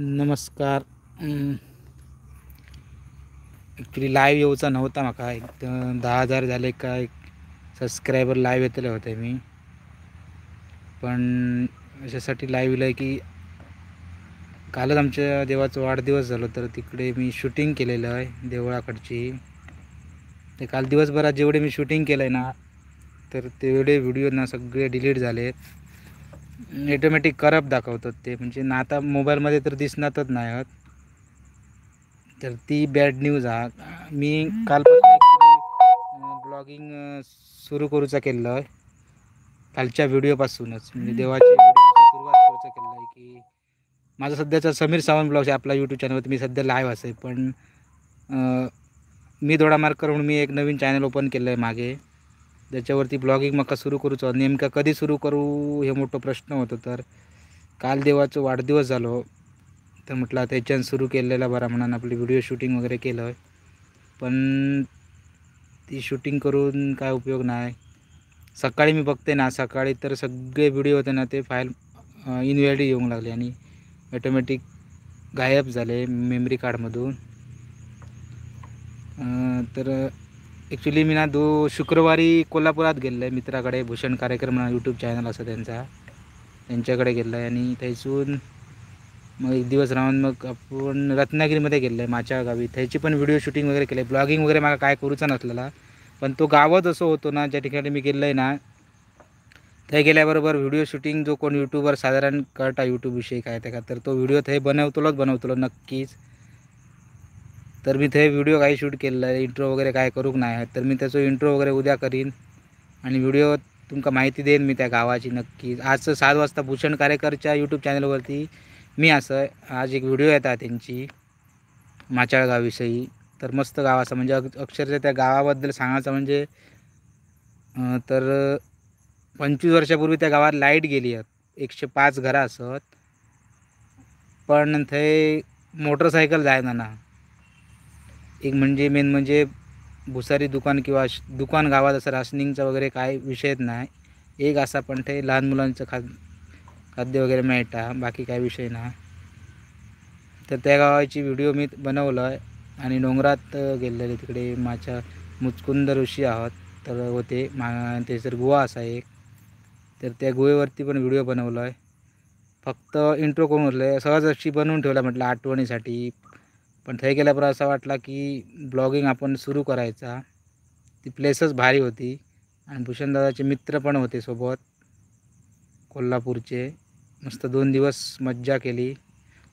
नमस्कार. Actually live येऊचा नव्हता म्हाका. एक 10,000 झाले काय सबस्क्रायबर लाईव्ह येतले होते मी, पण अशासाठी लाईव्ह इलय की कालच आमच्या देवाचा वाढदिवस झालो, तर तिकडे मी शूटिंग केलेलं आहे देवळाकडची. ते काल दिवसभरात जेवढे मी शूटिंग केलं आहे ना, तर तेवढे व्हिडिओ ना सगळे डिलीट झाले. ऑटोमॅटिक करप दाखवतात ते, म्हणजे ना आता मोबाईलमध्ये तर दिसणारच नाही आहात. तर ती बॅड न्यूज हा. मी कालपासून ब्लॉगिंग सुरू करूचा केलं आहे, कालच्या व्हिडिओपासूनच, म्हणजे देवाच्या व्हिडिओपासून सुरुवात करूचा केलं आहे. की माझा सध्याचा समीर सावंत ब्लॉग्स आपला यूट्यूब चॅनलवरती मी सध्या लाईव्ह असे, पण मी दोडामार्गकर म्हणून मी एक नवीन चॅनल ओपन केलं आहे मागे, त्याच्यावरती ब्लॉगिंग मका सुरू करूचो. नेमका कधी सुरू करू हे मोठं प्रश्न होतो. तर काल देवाचं वाढदिवस झालो, तर म्हटलं त्याच्यानं सुरू केलेला बरा म्हणून आपली व्हिडिओ शूटिंग वगैरे केलं आहे. पण ती शूटिंग करून काय उपयोग नाही. सकाळी मी बघते ना, सकाळी तर सगळे व्हिडिओ होते ना ते फाईल इनव्हॅलिड येऊन लागले आणि ऑटोमॅटिक गायब झाले मेमरी कार्डमधून. तर ॲक्च्युली मी ना शुक्रवारी कोल्हापुरात गेलो आहे मित्राकडे, भूषण कार्यक्रम म्हणून यूट्यूब चॅनल असं त्यांचा, त्यांच्याकडे गेलो आहे. आणि थंयसून मग एक दिवस राहून मग आपण रत्नागिरीमध्ये गेलो आहे माझ्या गावी, थंयची पण व्हिडिओ शूटिंग वगैरे केलं. ब्लॉगिंग वगैरे मला काय करूचा नसलेला, पण तो गावच असं होतो ना ज्या ठिकाणी मी गेलो आहे ना, थंय गेल्याबरोबर व्हिडिओ शूटिंग जो कोण यूट्यूबर साधारण कळता यूट्यूबविषयी काय ते का, तर तो व्हिडिओ थंय बनवतलोच बनवतलो नक्कीच. तर मी थंय व्हिडिओ काही शूट केलेलं आहे, इंट्रो वगैरे काय करूक नाही, तर मी त्याचो इंट्रो वगैरे उद्या करीन आणि व्हिडिओ तुमका माहिती देईन मी त्या गावाची नक्कीच. आज 7 वाजता भूषण कारेकरच्या यूट्यूब चॅनलवरती मी असं आज एक व्हिडिओ येतात त्यांची माचाळ गावाविषयी. तर मस्त गाव असं, म्हणजे अक्षरशः त्या गावाबद्दल सांगायचं म्हणजे तर 25 वर्षापूर्वी त्या गावात लाईट गेली आहे, 105 घरं असत, पण थंय मोटरसायकल जायना ना. एक म्हणजे मेन म्हणजे भुसारी दुकान किंवा दुकान गावात असं राशनिंगचा वगैरे काय विषयच नाही एक असा, पण ते लहान मुलांचं खाद्य वगैरे मिळता, बाकी काय विषय ना. तर त्या गावाची व्हिडिओ मी बनवलं आहे. आणि डोंगरात गेलेले तिकडे माझ्या मुचकुंद ऋषी आहोत तर होते, त्याच्यात गुहा असा एक, तर त्या गुहेवरती पण व्हिडिओ बनवला आहे. फक्त इंट्रो करून उरलं आहे, सहज अशी बनवून ठेवला म्हटलं आठवणीसाठी. पण थंय गेल्यावर असा वाटला की ब्लॉगिंग आपण सुरू करायचा. ती प्लेसच भारी होती आणि भूषणदादाचे मित्र पण होते सोबत कोल्हापूरचे. मस्त 2 दिवस मज्जा केली.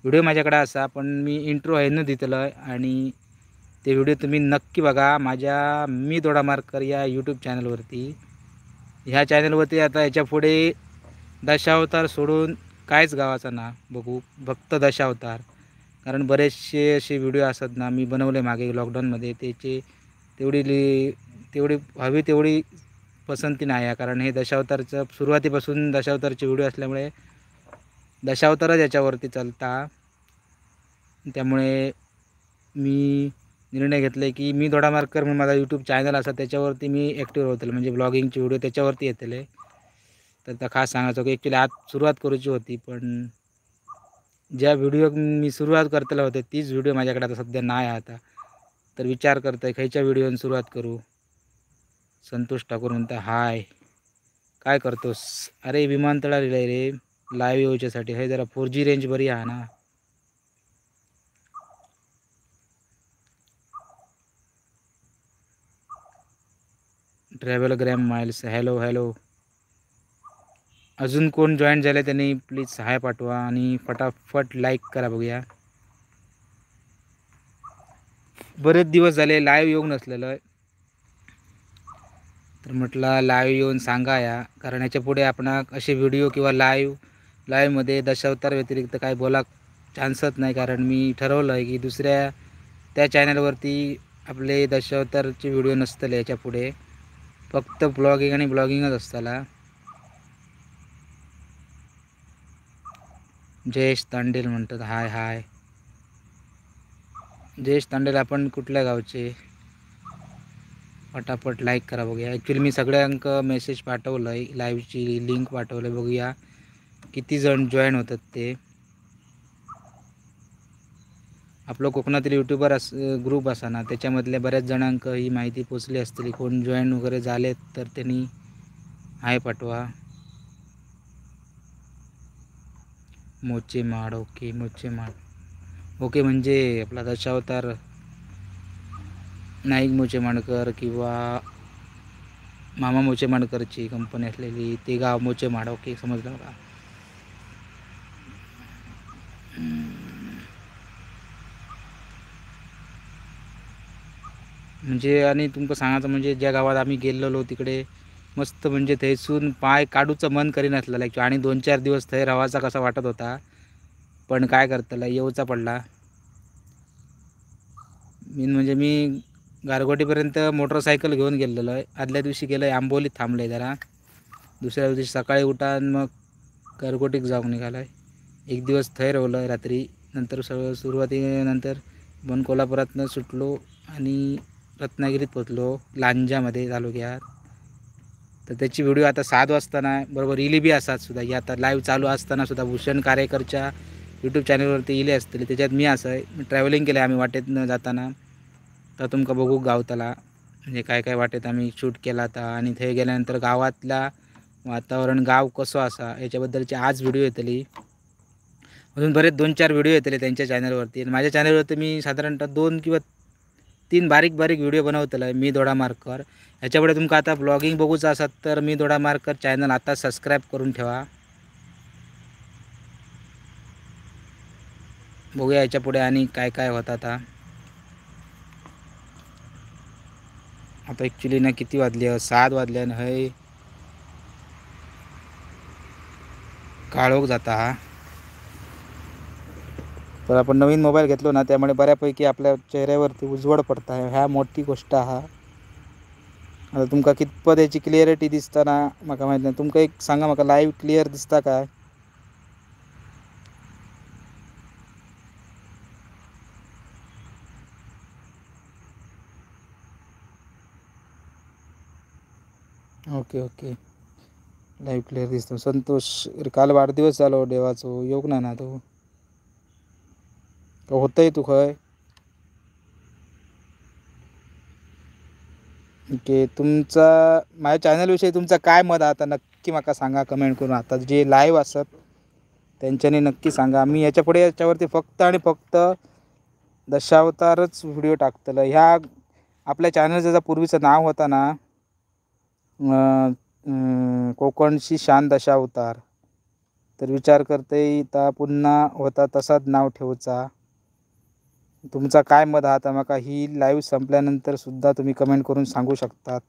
व्हिडिओ माझ्याकडे असा, पण मी इंट्रो आहे न दितलं आहे आणि ते व्हिडिओ तुम्ही नक्की बघा माझ्या मी दोडामार्गकर या यूट्यूब चॅनलवरती. ह्या चॅनलवरती आता याच्या पुढे दशावतार सोडून कायच गावाचा ना बघू, फक्त दशावतार. कारण बरेचसे असे व्हिडिओ असतात ना मी बनवले मागे लॉकडाऊनमध्ये, त्याचे तेवढी हवी तेवढी पसंती नाही आहे. कारण हे दशावतारचं सुरुवातीपासून दशावतारचे व्हिडिओ असल्यामुळे दशावतारच याच्यावरती चालता. त्यामुळे मी निर्णय घेतला आहे की मी दोडामार्गकर म्हणून माझा यूट्यूब चॅनल असा त्याच्यावरती मी ॲक्टिव्ह होतलो, म्हणजे ब्लॉगिंगचे व्हिडिओ त्याच्यावरती येतले. तर त्या खास सांगायचं की ॲक्च्युली आज सुरुवात करूची होती, पण ज्या व्हिडिओ मी सुरुवात करतला होते तीच व्हिडिओ माझ्याकडे आता सध्या नाही आहे आता. तर विचार करतोय खयच्या व्हिडिओन सुरुवात करू. संतोष ठाकूर म्हणता हाय, काय करतोस? अरे विमानतळाला रे लाईव्ह येऊच्यासाठी, हे जरा 4G range बरी आहे ना. ट्रॅव्हलग्रॅम माइल्स हॅलो हॅलो. अजून कोण जॉईन झाले त्यांनी प्लीज हाय पाठवा आणि फटाफट लाईक करा. बघूया, बरेच दिवस झाले लाईव्ह येऊन नसलेलं, तर म्हटलं लाईव्ह येऊन सांगा या, कारण याच्या पुढे आपण असे व्हिडिओ किंवा लाईव्हमध्ये दशावतार व्यतिरिक्त काय बोला चान्सच नाही. कारण मी ठरवलं आहे की दुसऱ्या त्या चॅनलवरती आपले दशावतारचे व्हिडिओ नसतले याच्या पुढे, फक्त ब्लॉगिंग आणि ब्लॉगिंगच असताला. जयेश तांडेल म्हणतात हाय हाय. जयेश तांडेल आपण कुठल्या गावचे? फटाफट लाईक करा बघूया. ॲक्च्युली मी सगळ्यांक मेसेज पाठवलं आहे, लाईव्हची लिंक पाठवलं आहे, बघूया किती जण जॉईन होतात ते. आपलो कोकणातील यूट्यूबर अस ग्रुप असा ना त्याच्यामधल्या बऱ्याच जणांक ही माहिती पोचली असतली. कोण जॉईन वगैरे झालेत तर त्यांनी हाय पाठवा. मोचेमाड, ओके मोचेमाड, ओके म्हणजे आपला दशावतार नाईक मोचेमाडकर किंवा मामा मोचेमाडकरची कंपनी असलेली ते गाव मोचेमाड. ओके समजलं का. म्हणजे आणि तुमका सांगायचं म्हणजे ज्या गावात आम्ही गेलेलो तिकडे मस्त म्हणजे थंयसून पाय काढूचं मन करीनासलेलं ॲक्च्युली. आणि 2-4 दिवस थंय राहायचा कसा वाटत होता, पण काय करतला येऊचा पडला. मेन म्हणजे मी गारगोटीपर्यंत मोटरसायकल घेऊन गेलेलो आहे. आदल्या दिवशी गेलो आहे आंबोलीत थांबलो आहे जरा, दुसऱ्या दिवशी सकाळी उठा आणि मग गारगोटीक जाऊन निघालो आहे. एक दिवस थंय राहिलो आहे रात्री, नंतर सगळं सुरुवातीनंतर पण कोल्हापुरातनं सुटलो आणि रत्नागिरीत पोचलो लांजामध्ये तालुक्यात. तर त्याची व्हिडिओ आता 7 वाजता ना बरोबर इली बी असात सुद्धा, ही आता लाईव्ह चालू असताना सुद्धा भूषण कारेकरच्या यूट्यूब चॅनलवरती इले असतली, त्याच्यात मी असं आहे मी ट्रॅव्हलिंग केलं आहे आम्ही वाटेतनं जाताना, तर तुमका बघू गावताला म्हणजे काय काय वाटेत आम्ही शूट केला आता. आणि थंय गेल्यानंतर गावातला वातावरण गाव कसं असा याच्याबद्दलची आज व्हिडिओ येतली. अजून बरेच 2-4 व्हिडिओ येतले त्यांच्या चॅनलवरती. आणि माझ्या चॅनलवरती मी साधारणतः 2 किंवा 3 बारीक बारीक व्हिडिओ बनवतलो आहे मी दोडामार्गकर. याच्यापुढे तुमका आता ब्लॉगिंग बघूचं असात तर मी दोडामार्गकर चॅनल आता सबस्क्राईब करून ठेवा. बघूया याच्या पुढे आणि काय काय होतं आता. आता ॲक्च्युली ना किती वाजले, 7 वाजले आणि हय काळोख जाता हा. तर आपण नवीन मोबाईल घेतलो ना त्यामुळे बऱ्यापैकी आपल्या चेहऱ्यावरती उजवड पडत आहे, ह्या मोठी गोष्ट हा. आता तुमका कितपत याची क्लिअरिटी दिसता ना म्हाका माहीत नाही, तुमका एक सांगा म्हाका लाईव्ह क्लिअर दिसता काय? ओके ओके लाईव्ह क्लिअर दिसतो. संतोष काल वाढदिवस झालो देवाचो, योग ना ना तो होतंय तू खंय? ओके तुमचा माझ्या चॅनलविषयी तुमचा काय मत आता नक्की म्हाका सांगा कमेंट करून. आता जे लाईव्ह असत त्यांच्यानी नक्की सांगा. मी याच्यापुढे याच्यावरती फक्त आणि फक्त दशावतारच व्हिडिओ टाकतलं. ह्या आपल्या चॅनलचं ज्या पूर्वीचं नाव होता ना कोकणशी शान दशावतार, तर विचार करते आता पुन्हा होता तसाच नाव ठेवचा. तुमचा काय मत हा आता म्हाका ही लाईव्ह संपल्यानंतर सुद्धा तुम्ही कमेंट करून सांगू शकतात.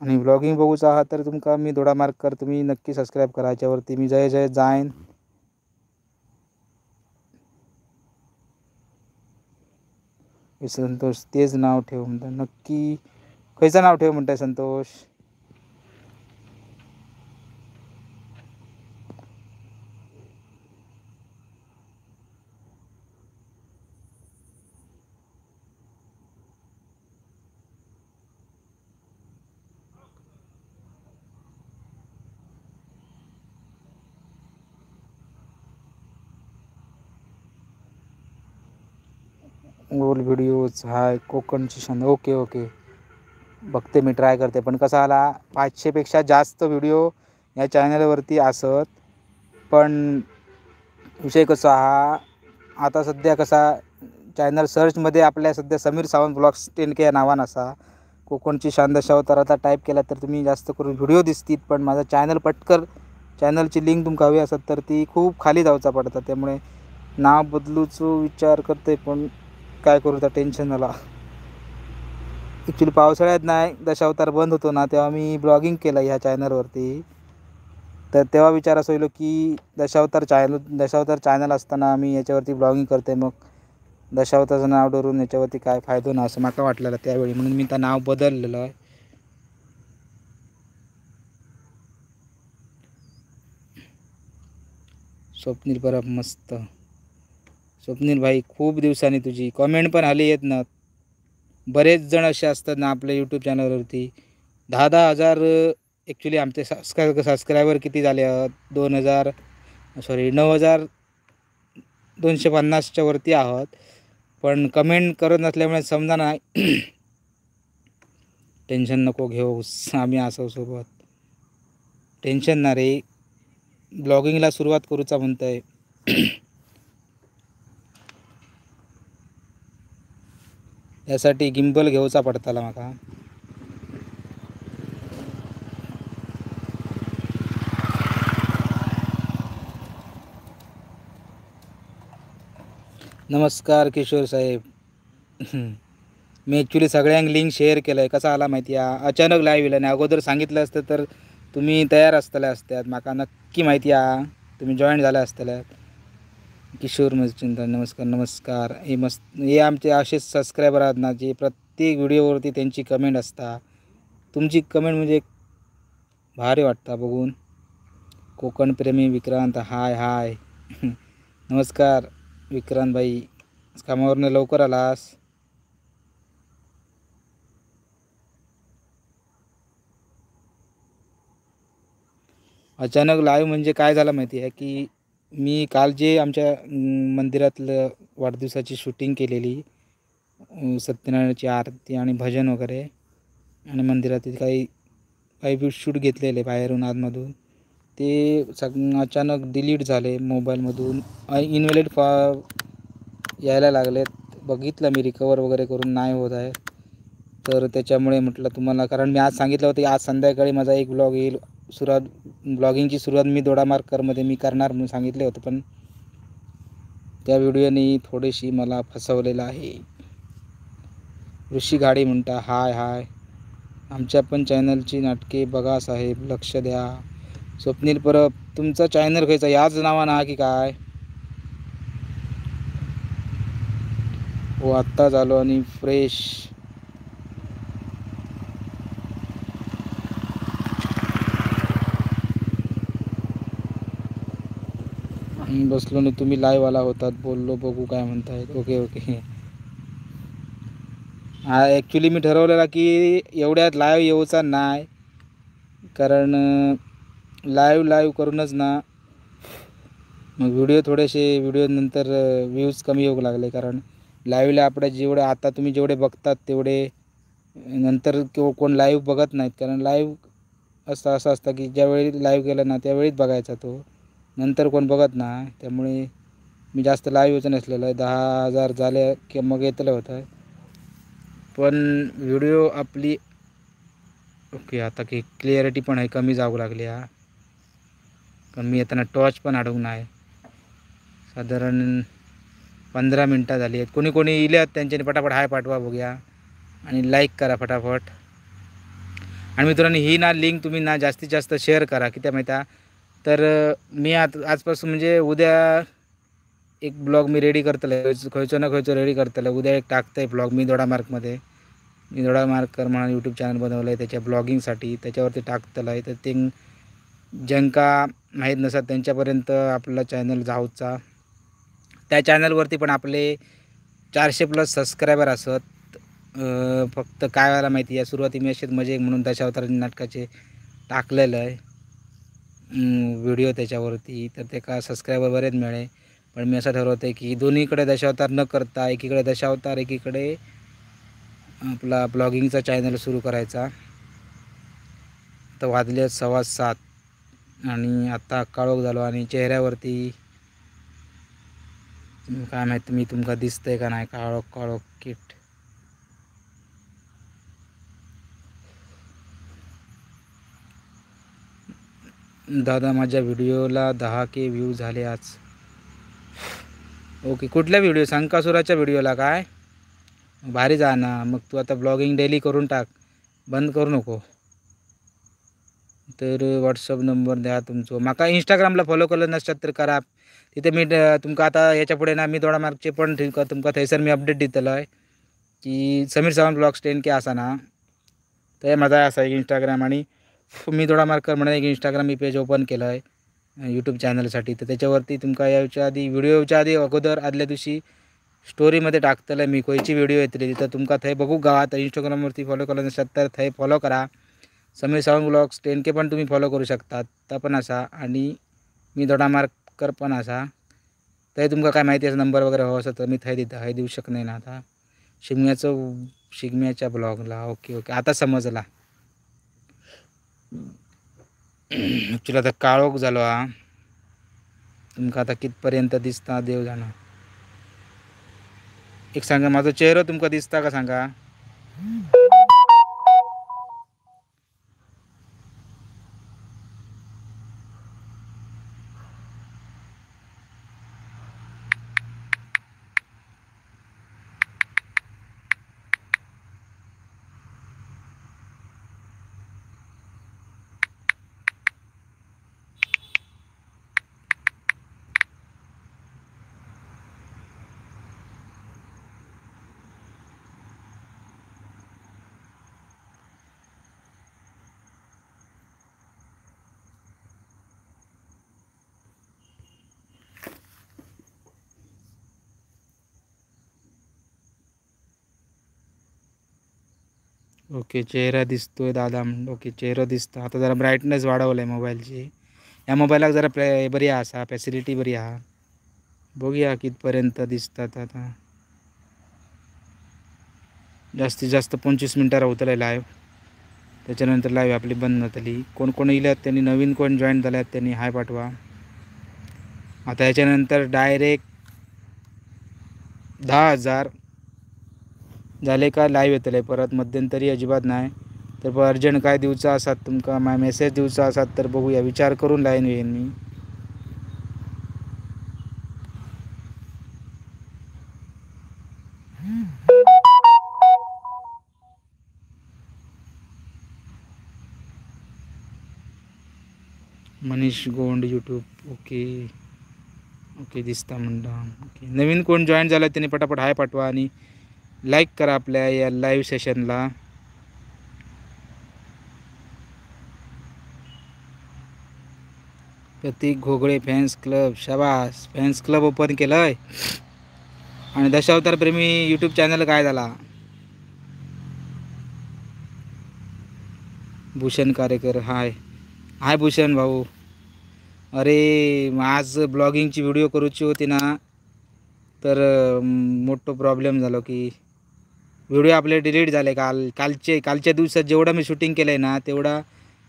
आणि ब्लॉगिंग बघूचा आहात तर तुमका मी दोडामार्गकर तुम्ही नक्की सबस्क्राईब करा. याच्यावरती मी जय जय जाईन. संतोष तेच नाव ठेव म्हणता, नक्की खंयचं नाव ठेव म्हणताय संतोष? ओल्ड व्हिडिओज हाय कोकणची शान. ओके ओके बघते मी, ट्राय करते. पण कसं आला 500 पेक्षा जास्त व्हिडिओ या चॅनलवरती असत, पण विषय कसा हा आता सध्या कसा चॅनल सर्चमध्ये आपल्या सध्या समीर सावंत ब्लॉग्स 10K या नावानं असा कोकणची शान दशावतार आता टाईप केला तर तुम्ही जास्त करून व्हिडिओ दिसतील. पण माझा चॅनल पटकर चॅनलची लिंक तुमका हवी असत तर ती खूप खाली जाऊचा पडता, त्यामुळे नाव बदलूचो विचार करते, पण काय करू आता टेन्शन आला. ॲक्च्युली पावसाळ्यात नाही दशावतार बंद होतो ना तेव्हा मी ब्लॉगिंग केलं ह्या चॅनलवरती, तर तेव्हा विचार असं होईल की दशावतार चॅनल असताना मी याच्यावरती ब्लॉगिंग करते, मग दशावतारचं नाव धरून याच्यावरती काय फायदा ना असं माका वाटलेलं त्यावेळी, म्हणून मी त्या नाव बदललेलं आहे. स्वप्नील परब मस्त. स्वप्नील भाई खूप दिवसांनी तुझी कमेंट पण आली येत ना. बरेच जण असे असतात ना आपल्या यूट्यूब चॅनलवरती 10-10 हजार ॲक्च्युली आमचे सबस्क्रायबर किती झाले 9,000 250च्या वरती आहोत, पण कमेंट करत नसल्यामुळे समजा नाही. टेन्शन नको घेऊ, आम्ही असो सोबत. टेन्शन ना रे, ब्लॉगिंगला सुरुवात करूचा म्हणतंय. त्यासाठी गिंबल घेऊचा पडताला माका. नमस्कार किशोर साहेब. मी ॲक्च्युली सगळ्यांक लिंक शेअर केलं आहे. कसा आला माहिती आहे, अचानक लाईव्ह इला आणि अगोदर सांगितलं असतं तर तुम्ही तयार असतले असत्यात. माका नक्की माहिती आहे तुम्ही जॉईन झाले असतले. किशोर मर्चंट नमस्कार. नमस्कार. हे मस्त, हे आमचे असेच सबस्क्रायबर आहेत ना जे प्रत्येक व्हिडिओवरती त्यांची कमेंट असता. तुमची कमेंट म्हणजे भारी वाटता बघून. कोकणप्रेमी विक्रांत हाय हाय. नमस्कार विक्रांत भाई, कामावरनं लवकर आलास. अचानक लाईव्ह म्हणजे काय झालं माहिती आहे की मी काल जे आमच्या मंदिरातलं वाढदिवसाची शूटिंग केलेली, सत्यनारायणाची आरती आणि भजन वगैरे, आणि मंदिरातील काही काही शूट घेतलेले बाहेरून आतमधून, ते अचानक डिलीट झाले मोबाईलमधून, इनव्हॅलिड फॉ यायला लागलेत. बघितलं मी रिकवर वगैरे करून नाही होत आहे, तर त्याच्यामुळे म्हटलं तुम्हाला, कारण मी आज सांगितलं होतं की आज संध्याकाळी माझा एक ब्लॉग येईल. सुरुवात ब्लॉगिंगची सुरुवात मी दोडामार्गकरमध्ये मी करणार म्हणून सांगितले होतं, पण त्या व्हिडिओनी थोडीशी मला फसवलेलं आहे. ऋषी घाडी म्हणता हाय हाय. आमच्या पण चॅनलची नाटके बघा साहेब, लक्ष द्या. स्वप्नील परब, तुमचा चॅनल खायचा याच नावानं हा की काय? हो आत्ता झालो आणि फ्रेश. बसलो नाही, तुम्ही लाईव्ह आला होतात, बोललो, बघू काय म्हणतायत. Okay okay. हा ॲक्च्युली मी ठरवलेला की एवढ्यात लाईव्ह येऊचा नाही, कारण लाईव्ह लाईव्ह करूनच ना मग व्हिडिओ थोडेसे व्हिडिओ नंतर व्ह्यूज कमी येऊ लागले. कारण लाईव्हला आपल्या जेवढे आता तुम्ही जेवढे बघतात तेवढे नंतर किंवा कोण लाईव्ह बघत नाहीत. कारण लाईव्ह असं असं असतं की ज्यावेळी लाईव्ह गेलं ना त्यावेळीच बघायचा, तो नंतर कोण बघत नाही. त्यामुळे मी जास्त लाईव्ह येऊच नसलेलं आहे. 10,000 झाले की मग येतलं होतं, पण व्हिडिओ आपली ओके. आता की क्लिअरिटी पण आहे कमी जाऊ लागली हा, कारण मी येताना टॉर्च पण अडवून आहे. साधारण 15 मिनटं झाली आहेत. कोणी कोणी इल्यात त्यांच्याने पटापट हाय पाठवा बघूया, आणि लाईक करा फटाफट. आणि मित्रांनो ही ना लिंक तुम्ही ना जास्तीत जास्त शेअर करा. किती माहिती आहे, तर मी आजपासून म्हणजे उद्या एक ब्लॉग मी रेडी करतले, खंयचो ना खंयचो रेडी करतले. उद्या एक टाकतंय ब्लॉग मी दोडामार्गमध्ये. मी दोडामार्गकर म्हणून यूट्यूब चॅनल बनवलं आहे त्याच्या ब्लॉगिंगसाठी, त्याच्यावरती टाकतलं आहे. तर ते ज्यांका माहीत नसत त्यांच्यापर्यंत आपला चॅनल जाऊचा. त्या चॅनलवरती पण आपले 400+ सबस्क्रायबर असत. फक्त काय व्हायला माहिती आहे, सुरुवाती मी असेच मजे म्हणून दशावतार नाटकाचे टाकलेलं आहे व्हिडिओ त्याच्यावरती, तर ते का सबस्क्रायबर बरेच मिळाले. पण मी असं ठरवतं आहे की दोन्हीकडे दशावतार न करता एकीकडे दशावतार एकीकडे आपला ब्लॉगिंगचा चॅनल सुरू करायचा. आता वाजले 7:15 आणि आत्ता काळोख झालो आणि चेहऱ्यावरती काय माहीत मी तुमका दिसतंय का नाही, काळोख काळोख किट. दादा माझ्या व्हिडिओला 10K view झाले आज. ओके, कुठल्या व्हिडिओ? संकासुराच्या व्हिडिओला काय भारी जा ना. मग तू आता ब्लॉगिंग डेली करून टाक, बंद करू नको. तर व्हॉट्सअप नंबर द्या तुमचो. माका इंस्टाग्रामला फॉलो केलं नसतात तर करा, तिथे मी तुमका आता याच्या पुढे ना मी दोडामार्गचे पण तुमका थंयसर मी अपडेट दितलो आहे की समीर सावंत ब्लॉग्स 10K आसा ना, ते माझा आसा एक इंस्टाग्राम. आणि मी दोडामार्गकर म्हणून एक इंस्टाग्राम मी पेज ओपन केलं आहे यूट्यूब चॅनलसाठी. तर त्याच्यावरती तुमका याच्या आधी व्हिडिओ येवच्या आधी अगोदर आदल्या दिवशी स्टोरीमध्ये टाकतलं मी खंयची व्हिडिओ येतली, तर तुमका थंय बघू गावात. तर इंस्टाग्रामवरती फॉलो केलं नसतात तर थंय फॉलो करा. समीर सावंत ब्लॉग्स 10K पण तुम्ही फॉलो करू शकतात, तर पण असा. आणि मी दोडामार्गकर पण असा. तरी तुमकां काय माहिती आसा नंबर वगैरे हवो आसा तर मी थंय दिता, हय दिवू शकना ना आता. शिगम्याचो शिगम्याच्या ब्लॉगला ओके ओके आता समजला. ॲक्च्युली आता काळोख झालो हा, तुमकां आता कितपर्यंत दिसता देव जाणा. एक सांगा माझो चेहरो तुमकां दिसता का सांगा. ओके चेहरा दिसतोय दादा, ओके चेहरा दिसता. आता जरा ब्राईटनेस वाढवलं आहे मोबाईलची. ह्या मोबाईलाक जरा बरी आसा, फॅसिलिटी बरी आहा. बघूया कितपर्यंत दिसतात आता. जास्तीत जास्त 25 मिनटां रावतले लायव्ह, त्याच्यानंतर लाईव्ह आपली बंद जातली. कोण कोण इल्यात त्यांनी नवीन कोण जॉईन झाल्यात त्यांनी हाय पाठवा. आता ह्याच्यानंतर डायरेक्ट 10,000 झाले का लाईव्ह येतले परत, मध्यंतरी अजिबात नाही. तर अर्जंट काय दिवचा आसात तुमकां my message दिवचा आसात तर बघूया, विचार करून लाईन येईन मी. Manish Gond YouTube okay okay दिसता म्हणटा. ओके नवीन कोण जॉईन झाला त्यांनी पटापट हाय पाठवा आणि लाईक करा आपल्या या लाईव्ह सेशनला. प्रतीक घोगळे फॅन्स क्लब, शाबास, फॅन्स क्लब ओपन केलंय. आणि दशावतार प्रेमी यूट्यूब चॅनल काय झाला? भूषण कारेकर हाय हाय भूषण भाऊ. अरे आज ब्लॉगिंगची व्हिडिओ करूची होती ना, तर मोठो प्रॉब्लेम झालो की व्हिडिओ आपले डिलीट झाले काल. कालच्या दिवसात जेवढं मी शूटिंग केलं आहे ना तेवढा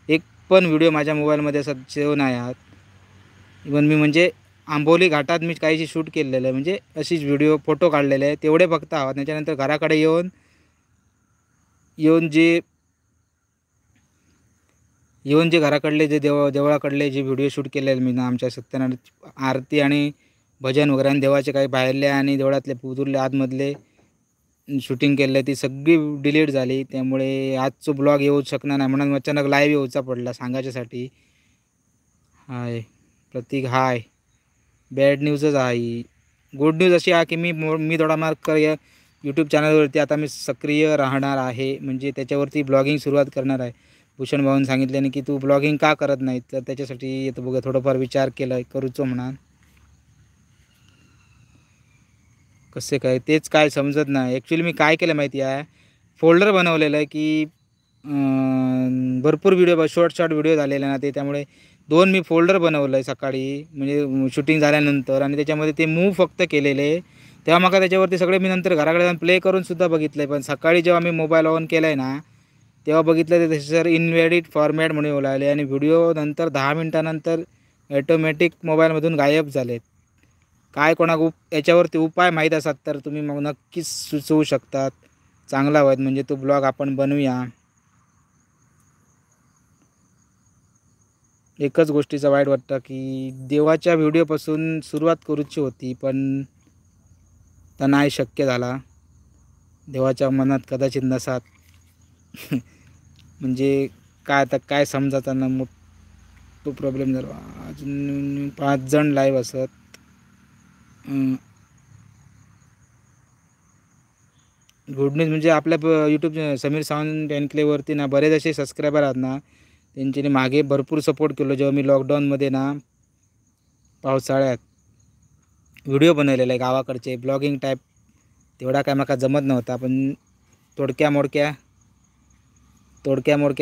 एक पण व्हिडिओ माझ्या मोबाईलमध्ये असं सेव्ह नाही आहात. इवन मी म्हणजे आंबोली घाटात मी काहीशी शूट केलेलं आहे, म्हणजे अशीच व्हिडिओ फोटो काढलेले आहे तेवढे फक्त आहात. त्याच्यानंतर घराकडे येऊन येऊन जे येऊन जे घराकडले जे देवळाकडले जे व्हिडिओ शूट केलेले मी ना, आमच्या सत्यनारायण आरती आणि भजन वगैरे आणि देवाचे काही बाहेरले आणि देवळातले पुजूरले आतमधले शूटिंग केले ती सगळी डिलीट झाली. त्यामुळे आजचो ब्लॉग येऊ शकणार नाही म्हणून अचानक लाईव्ह येऊचा पडला सांगायच्यासाठी. हाय प्रतीक हाय. बॅड न्यूजच आहे. गुड न्यूज अशी आहे की मी मी दोडामार्गकर या यूट्यूब चॅनलवरती आता मी सक्रिय राहणार आहे, म्हणजे त्याच्यावरती ब्लॉगिंग सुरुवात करणार आहे. भूषण भाऊन सांगितल्याने की तू ब्लॉगिंग का करत नाही, तर त्याच्यासाठी येतो बघा थोडंफार विचार केला करूचो म्हणा. कसे काय तेच काय समजत नाही. ॲक्च्युली मी काय केलं माहिती आहे, फोल्डर बनवलेलं आहे की भरपूर व्हिडिओ शॉर्ट शॉर्ट व्हिडिओ झालेले ना ते, त्यामुळे 2 मी फोल्डर बनवलं आहे सकाळी म्हणजे शूटिंग झाल्यानंतर, आणि त्याच्यामध्ये ते मूव फक्त केलेले. तेव्हा माका त्याच्यावरती सगळे मी नंतर घराकडे जाऊन प्ले करूनसुद्धा बघितलं आहे. पण सकाळी जेव्हा मी मोबाईल ऑन केला आहे ना तेव्हा बघितलं ते सर इनव्हॅलिड फॉर्मॅट म्हणून आले आणि व्हिडिओ नंतर 10 मिनटानंतर ॲटोमॅटिक मोबाईलमधून गायब झालेत. काय कोणाक याच्यावरती उपाय माहीत असतात तर तुम्ही मग नक्कीच सुचवू शकतात. चांगला होईल म्हणजे तो ब्लॉग आपण बनवूया. एकच गोष्टीचं वाईट वाटतं की देवाच्या व्हिडिओपासून सुरुवात करूची होती पण तर नाही शक्य झाला. देवाच्या मनात कदाचित नसात म्हणजे काय आता काय समजत ना, मोठा प्रॉब्लेम झाला. अजून 5 जण लाईव्ह असत. गुड न्यूज म्हणजे आपल्या यूट्यूब समीर सावंत एन्क्लेवरती ना बरेच असे सबस्क्रायबर आहेत ना, त्यांच्याने मागे भरपूर सपोर्ट केलो. जेव्हा मी लॉकडाऊनमध्ये ना पावसाळ्यात व्हिडिओ बनवलेला आहे गावाकडचे ब्लॉगिंग टाईप, तेवढा काय माका जमत नव्हता, पण तोडक्या मोडक्या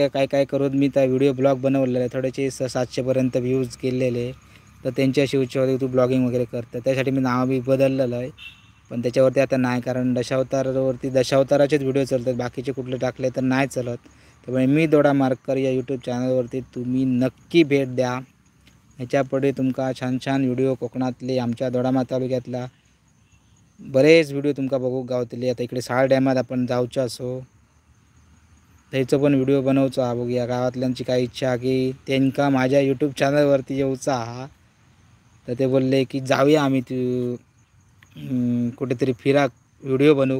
काय काय करून मी त्या व्हिडिओ ब्लॉग बनवलेला आहे. थोडेसे 700पर्यंत व्ह्यूज केलेले. तर त्यांची अशी इच्छा होती तू ब्लॉगिंग वगैरे करतं, त्यासाठी मी नाव बी बदललेलं आहे. पण त्याच्यावरती आता नाही, कारण दशावतारावरती दशावताराचेच व्हिडिओ चालतात, बाकीचे कुठले टाकले तर नाही चालत. त्यामुळे मी दोडामार्गकर या यूट्यूब चॅनलवरती तुम्ही नक्की भेट द्या. ह्याच्यापुढे तुमका छान छान व्हिडिओ कोकणातले, आमच्या दोडामार्ग तालुक्यातला बरेच व्हिडिओ तुमका बघू गावतले. आता इकडे साळ डॅमात आपण जाऊचं असो थंयचो पण व्हिडिओ बनवचो हा. बघूया गावातल्यांची काय इच्छा की त्यांका माझ्या यूट्यूब चॅनलवरती येऊचा हा. तर ते बोलले की जाऊया आम्ही तू कुठेतरी फिरा व्हिडिओ बनवू.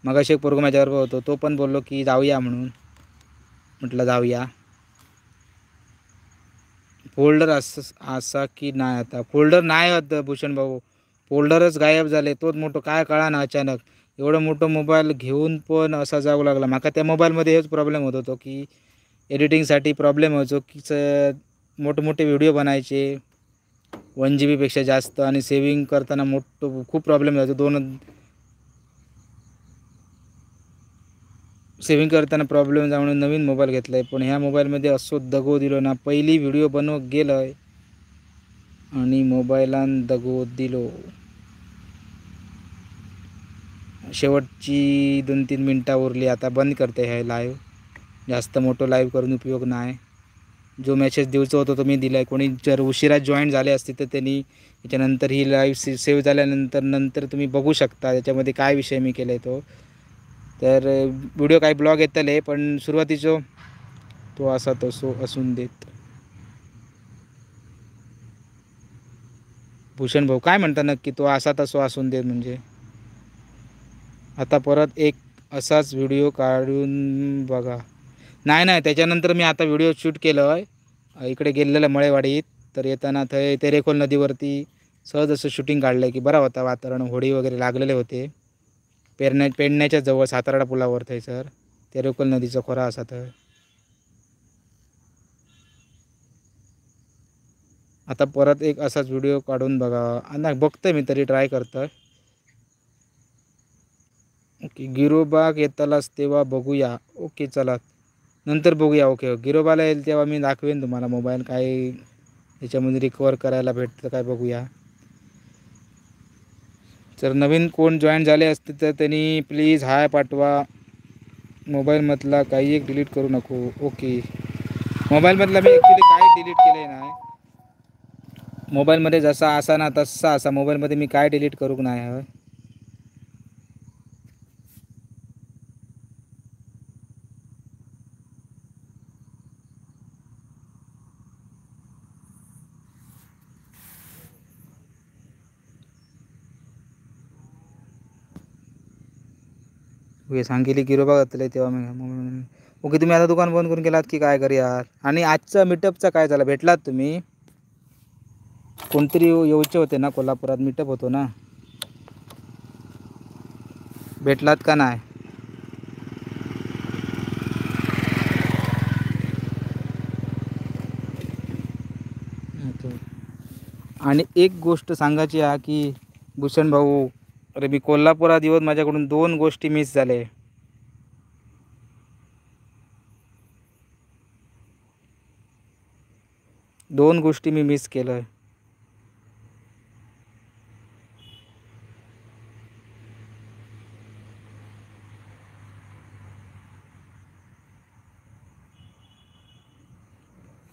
मगाशी एक पोरगं माझ्याबरोबर होतो, तो पण बोललो की जाऊया म्हणून, म्हटलं जाऊया. फोल्डर असं असा की नाही, आता फोल्डर नाही होत भूषण भाऊ, फोल्डरच गायब झाले. तोच मोठं काय कळा ना, अचानक एवढं मोठं मोबाईल घेऊन पण असा जाऊ लागला. माका त्या मोबाईलमध्ये हेच प्रॉब्लेम होत होतो की एडिटिंगसाठी प्रॉब्लेम व्हायचो की मोठमोठे व्हिडिओ बनायचे 1 GB पेक्षा जास्त, आणि सेविंग करताना मोठं खूप प्रॉब्लेम व्हायचो. दोन सेविंग करताना प्रॉब्लेम जाऊन नवीन मोबाईल घेतला आहे. पण ह्या मोबाईलमध्ये असो दगो दिलो ना, पहिली व्हिडिओ बनवत गेलं आहे आणि मोबाईलान दगो दिलो. शेवटची 2-3 मिनटं उरली, आता बंद करते हे लाईव्ह. जास्त मोठं लाईव्ह करून उपयोग नाही. जो मेसेज दिवचं होतो तो मी दिला आहे. कोणी जर उशिरा जॉईन झाले असते तर त्यांनी याच्यानंतर ही लाईव्ह सेव्ह झाल्यानंतर नंतर तुम्ही बघू शकता त्याच्यामध्ये काय विषय मी केला आहे तो. तर व्हिडिओ काही ब्लॉग येतले, पण सुरुवातीचो तो असा तसो असून देत. भूषण भाऊ काय म्हणता नक्की, तो असा तसो असून देत म्हणजे? आता परत एक असाच व्हिडिओ काढून बघा. नाही नाही, त्याच्यानंतर मी आता व्हिडिओ शूट केलं आहे इकडे गेलेलं मळेवाडीत, तर येताना थंय तेरेखोल नदीवरती सहज असं शूटिंग काढलं आहे की बरं होता वातावरण, होडी वगैरे लागलेले होते पेडण्याच्या जवळ सातारडा पुलावर थंयसर तेरेखोल नदीचा खोरा असा थंय. आता परत एक असाच व्हिडिओ काढून बघा. नाही बघतोय मी तरी, ट्राय करतोय. ओके, गिरोबाग येतालाच तेव्हा बघूया. ओके चला नंतर बघूया. ओके, गिरोबाला येईल तेव्हा मी दाखवेन तुम्हाला मोबाईल, काय त्याच्यामध्ये रिकवर करायला भेटतं काय बघूया. जर नवीन कोण जॉईन झाले असते तर त्यांनी प्लीज हाय पाठवा. मोबाईलमधला काही एक डिलीट करू नको. ओके, मोबाईलमधला मी ॲक्च्युली काही डिलीट केलं नाही. मोबाईलमध्ये जसा असा ना तसा असा मोबाईलमध्ये मी काय डिलीट करू नाही हवं. ओके, सांगितली गिरोबा जातले तेव्हा मी. ओके, तुम्ही आता दुकान बंद करून गेलात की काय घरी आहात? आणि आजचा मीटअपचा काय झाला, भेटलात तुम्ही? कोणतरी येऊचे होते ना कोल्हापुरात, मीटअप होतो ना, भेटलात का नाही? ओके. आणि एक गोष्ट सांगायची आहे की भूषण भाऊ, अरे मी कोल्हापुरात येऊन माझ्याकडून 2 गोष्टी मिस झाले. दोन गोष्टी मी मिस केलं.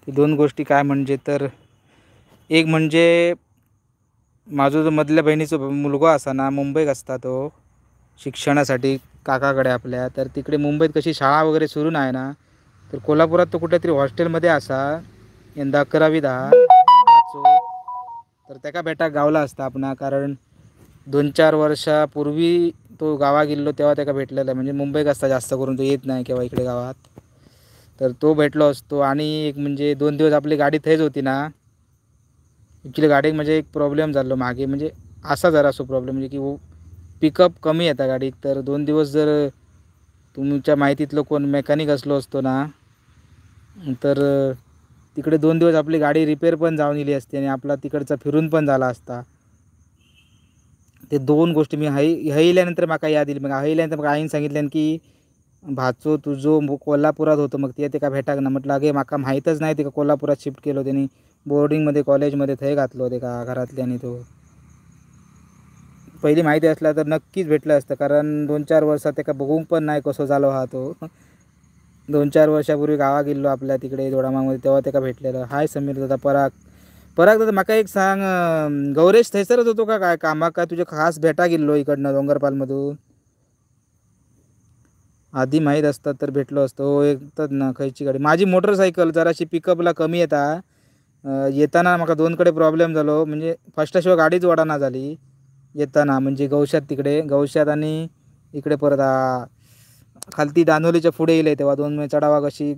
ते 2 गोष्टी काय म्हणजे, तर एक म्हणजे माझं जो मधल्या बहिणीचा मुलगा असा ना, मुंबईत असता तो शिक्षणासाठी काकाकडे आपल्या, तर तिकडे मुंबईत कशी शाळा वगैरे सुरू नाही ना, तर कोल्हापुरात तो कुठेतरी हॉस्टेलमध्ये असा यंदा 11वीत हा, तर त्याका भेटा गावला असता आपणा, कारण 2-4 वर्षापूर्वी तो गावा गेलो तेव्हा त्याका भेटलेला, म्हणजे मुंबईत असता जास्त करून तो येत नाही केव्हा इकडे गावात, तर तो भेटलो असतो. आणि एक म्हणजे 2 दिवस आपली गाडी थंयच होती ना, ॲक्च्युली गाडीक म्हणजे एक प्रॉब्लेम झालो मागे, म्हणजे असा जरासो प्रॉब्लेम म्हणजे की पिकअप कमी येता गाडीक, तर 2 दिवस जर तुमच्या माहितीतलं कोण मेकॅनिक असलो असतो ना, तर तिकडे 2 दिवस आपली गाडी रिपेअर पण जाऊन इली असती आणि आपला तिकडचा फिरून पण झाला असता. ते 2 गोष्टी मी हयल्यानंतर म्हाका याद येईल. मग हयल्यानंतर म्हाका आईन सांगितल्यान की भाचो तुझो कोल्हापुरात होतो, मग ते का भेटाक ना, म्हटलं अगे म्हाका माहीतच नाही ते का कोल्हापुरात शिफ्ट केलं त्यांनी, बोर्डिंगमध्ये कॉलेजमध्ये थंय घातलो ते का घरातल्यानी. तो पहिली माहिती असला तर नक्कीच भेटलं असतं, कारण 2-4 वर्षात त्याका बघून पण नाही कसो झालो हा तो. 2-4 वर्षापूर्वी गावा गेलो आपल्या तिकडे दोडामामध्ये, तेव्हा त्याका भेटलेलं. हाय समीर दादा. पराग, पराग दादा माका एक सांग, गौरेश थैसरच होतो का काय कामाक, काय तुझ्या खास भेटा गेलो इकडनं डोंगरपालमधून? आधी माहीत असतात तर भेटलो असतो. हो येतात ना. खयची गाडी? माझी मोटरसायकल जराशी पिकअपला कमी येता. येताना म्हाका दोनकडे प्रॉब्लेम झालो, म्हणजे फर्स्टाशिवाय गाडीच वडाना झाली येताना, म्हणजे गौशात तिकडे गौशात आणि इकडे परत खालती दानोलीच्या पुढे येले तेव्हा 2 चढावा कशी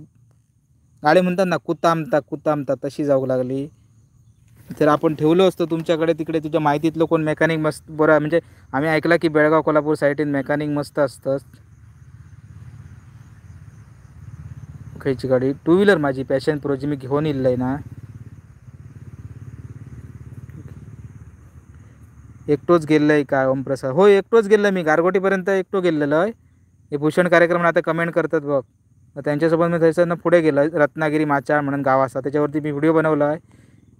गाडी म्हणतात ना कुतामता कुतामता तशी जाऊ लागली. तर आपण ठेवलो असतो तुमच्याकडे तिकडे तुझ्या माहितीतलं कोण मेकॅनिक मस्त बरं, म्हणजे आम्ही ऐकलं की बेळगाव कोल्हापूर साईडीन मेकॅनिक मस्त असतं. खयची गाडी? टू व्हीलर माझी पॅशन प्रोची मी घेऊन इल्लय ना. एकटोच गेलेलं काय ओमप्रसाद? हो एकटोच गेलं मी गारगोटीपर्यंत एकटो गेलेलो आहे. हे भूषण कार्यक्रम आता कमेंट करतात बघ, त्यांच्यासोबत मी थंयसरनं पुढे गेलो. रत्नागिरी माचाळ म्हणून गाव असा, त्याच्यावरती मी व्हिडिओ बनवला आहे.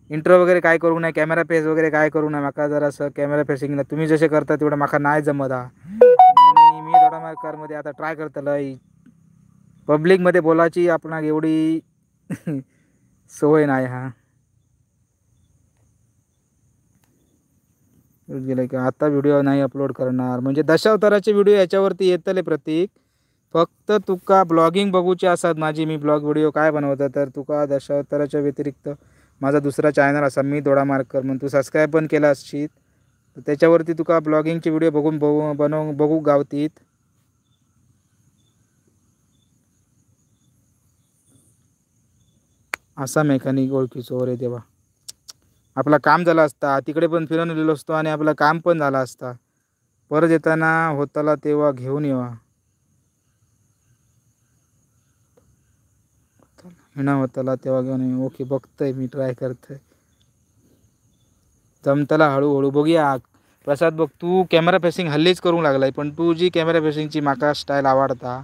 इंट्रो वगैरे काय करू नये, कॅमेरा फेस वगैरे काय करू नये, माका जरासं कॅमेरा फेसिंगला तुम्ही जसे करता तेवढं माका नाही जमत हा. मी दोडामार्गकारमध्ये आता ट्राय करतलोय. पब्लिकमध्ये बोलायची आपणाक एवढी सवय नाही हा. गेलं की आता व्हिडिओ नाही अपलोड करणार, म्हणजे दशावताराचे व्हिडिओ याच्यावरती येतले प्रतीक. फक्त तुका ब्लॉगिंग बघूची असत माझी, मी ब्लॉग व्हिडिओ काय बनवतो, तर तुका दशावताराच्या व्यतिरिक्त माझा दुसरा चॅनल असा मी दोडामार्गकर म्हणून, तू सबस्क्राईब पण केला असशील तर त्याच्यावरती तुका ब्लॉगिंगचे व्हिडिओ बघून बघू बनवू बघू गावतीत. असा मेकॅनिक ओळखीचो रे देवा, आपला काम झाला असता, तिकडे पण फिरून गेलो असतो आणि आपलं काम पण झालं असता. परत येताना होताला तेव्हा घेऊन येवा ना, होताला तेव्हा घेऊन ये. ओके बघतोय मी, ट्राय करतोय, जमताला हळूहळू बघूया. प्रसाद बघ तू कॅमेरा फेसिंग हल्लीच करूंक लागलाय, पण तू जी कॅमेरा फेसिंगची म्हाका स्टायल आवडता.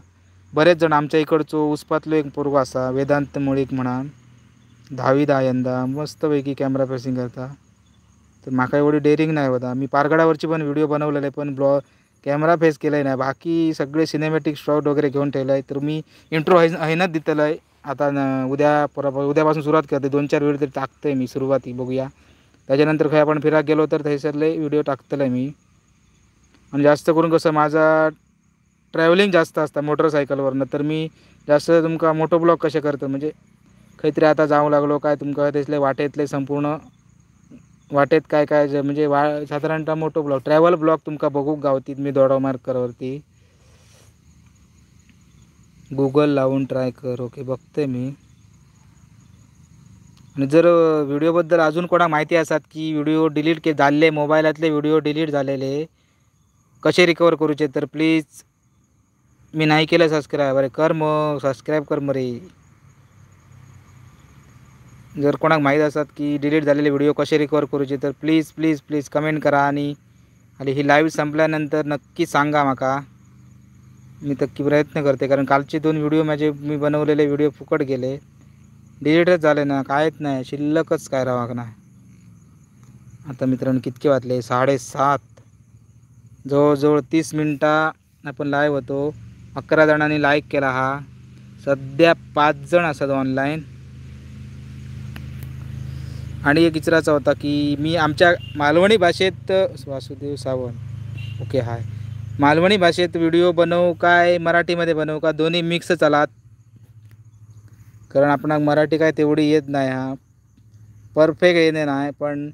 बरेच जण आमच्या इकडचो उस्पातलो एक पोरगो आसा वेदांत मुळीक म्हणान, 10वी यंदा मस्तपैकी कॅमेरा फेसिंग करता. तर म्हाका एवढी डेअरिंग नाही होता. मी पारगडावरची पण व्हिडिओ बनवलेले, पण ब्लॉग कॅमेरा फेस केलं नाही, बाकी सगळे सिनेमॅटिक शॉट वगैरे घेऊन ठेवलं आहे. तर मी इंट्रो हैनच दितलं आहे आता, उद्या परवा उद्यापासून सुरुवात करते, 2-4 व्हिडिओ तरी टाकतोय मी सुरुवाती, बघूया. त्याच्यानंतर खंय आपण फिराक गेलो तर थंयसरले व्हिडिओ टाकतले मी. आणि जास्त करून कसं माझा ट्रॅव्हलिंग जास्त असता मोटरसायकलवरनं, तर मी जास्त तुमका मोटो ब्लॉग कसे करतो, म्हणजे खंयतरी आता जाऊ लागलो काय तुमका थंयसले वाटेतले संपूर्ण वाटेत काय काय म्हणजे साधारणतः मोटो ब्लॉग ट्रॅव्हल ब्लॉग तुमका बघूक गावतीत मी दोडामार्गकरवरती. गुगल लावून ट्राय कर. ओके बघते मी. आणि जर व्हिडिओबद्दल अजून कोणाक माहिती असत की व्हिडिओ डिलीट के झाले, मोबाईलातले व्हिडिओ डिलीट झालेले कसे रिकवर करूचे, तर प्लीज मी नाही केलं सबस्क्राईब, अरे कर मग सबस्क्राईब कर मरे. जर कोणाक माहीत असत की डिलीट झालेले व्हिडिओ कसे रिकवर करूचे तर प्लीज प्लीज प्लीज कमेंट करा. आणि आणि ही लाईव्ह संपल्यानंतर नक्की सांगा माका, मी नक्की प्रयत्न करते, कारण कालचे 2 व्हिडिओ माझे मी बनवलेले व्हिडिओ फुकट गेले, डिलीटच झाले ना, कायच नाही, शिल्लकच काय राहावं ना. आता मित्रांनो कितके वाजले, 7:30, जवळजवळ 30 मिनटं आपण लाईव्ह होतो. 11 जणांनी लाईक केला हा, सध्या 5 जण असतात ऑनलाईन. आणि एक विचारायचा होता की मी आमच्या मालवणी भाषेत, वासुदेव सावंत ओके हाय, मालवणी भाषेत व्हिडिओ बनवू काय मराठीमध्ये बनवू का दोन्ही मिक्स चालात, कारण आपणाक मराठी काय तेवढी येत नाही, हा परफेक्ट येणे नाही, पण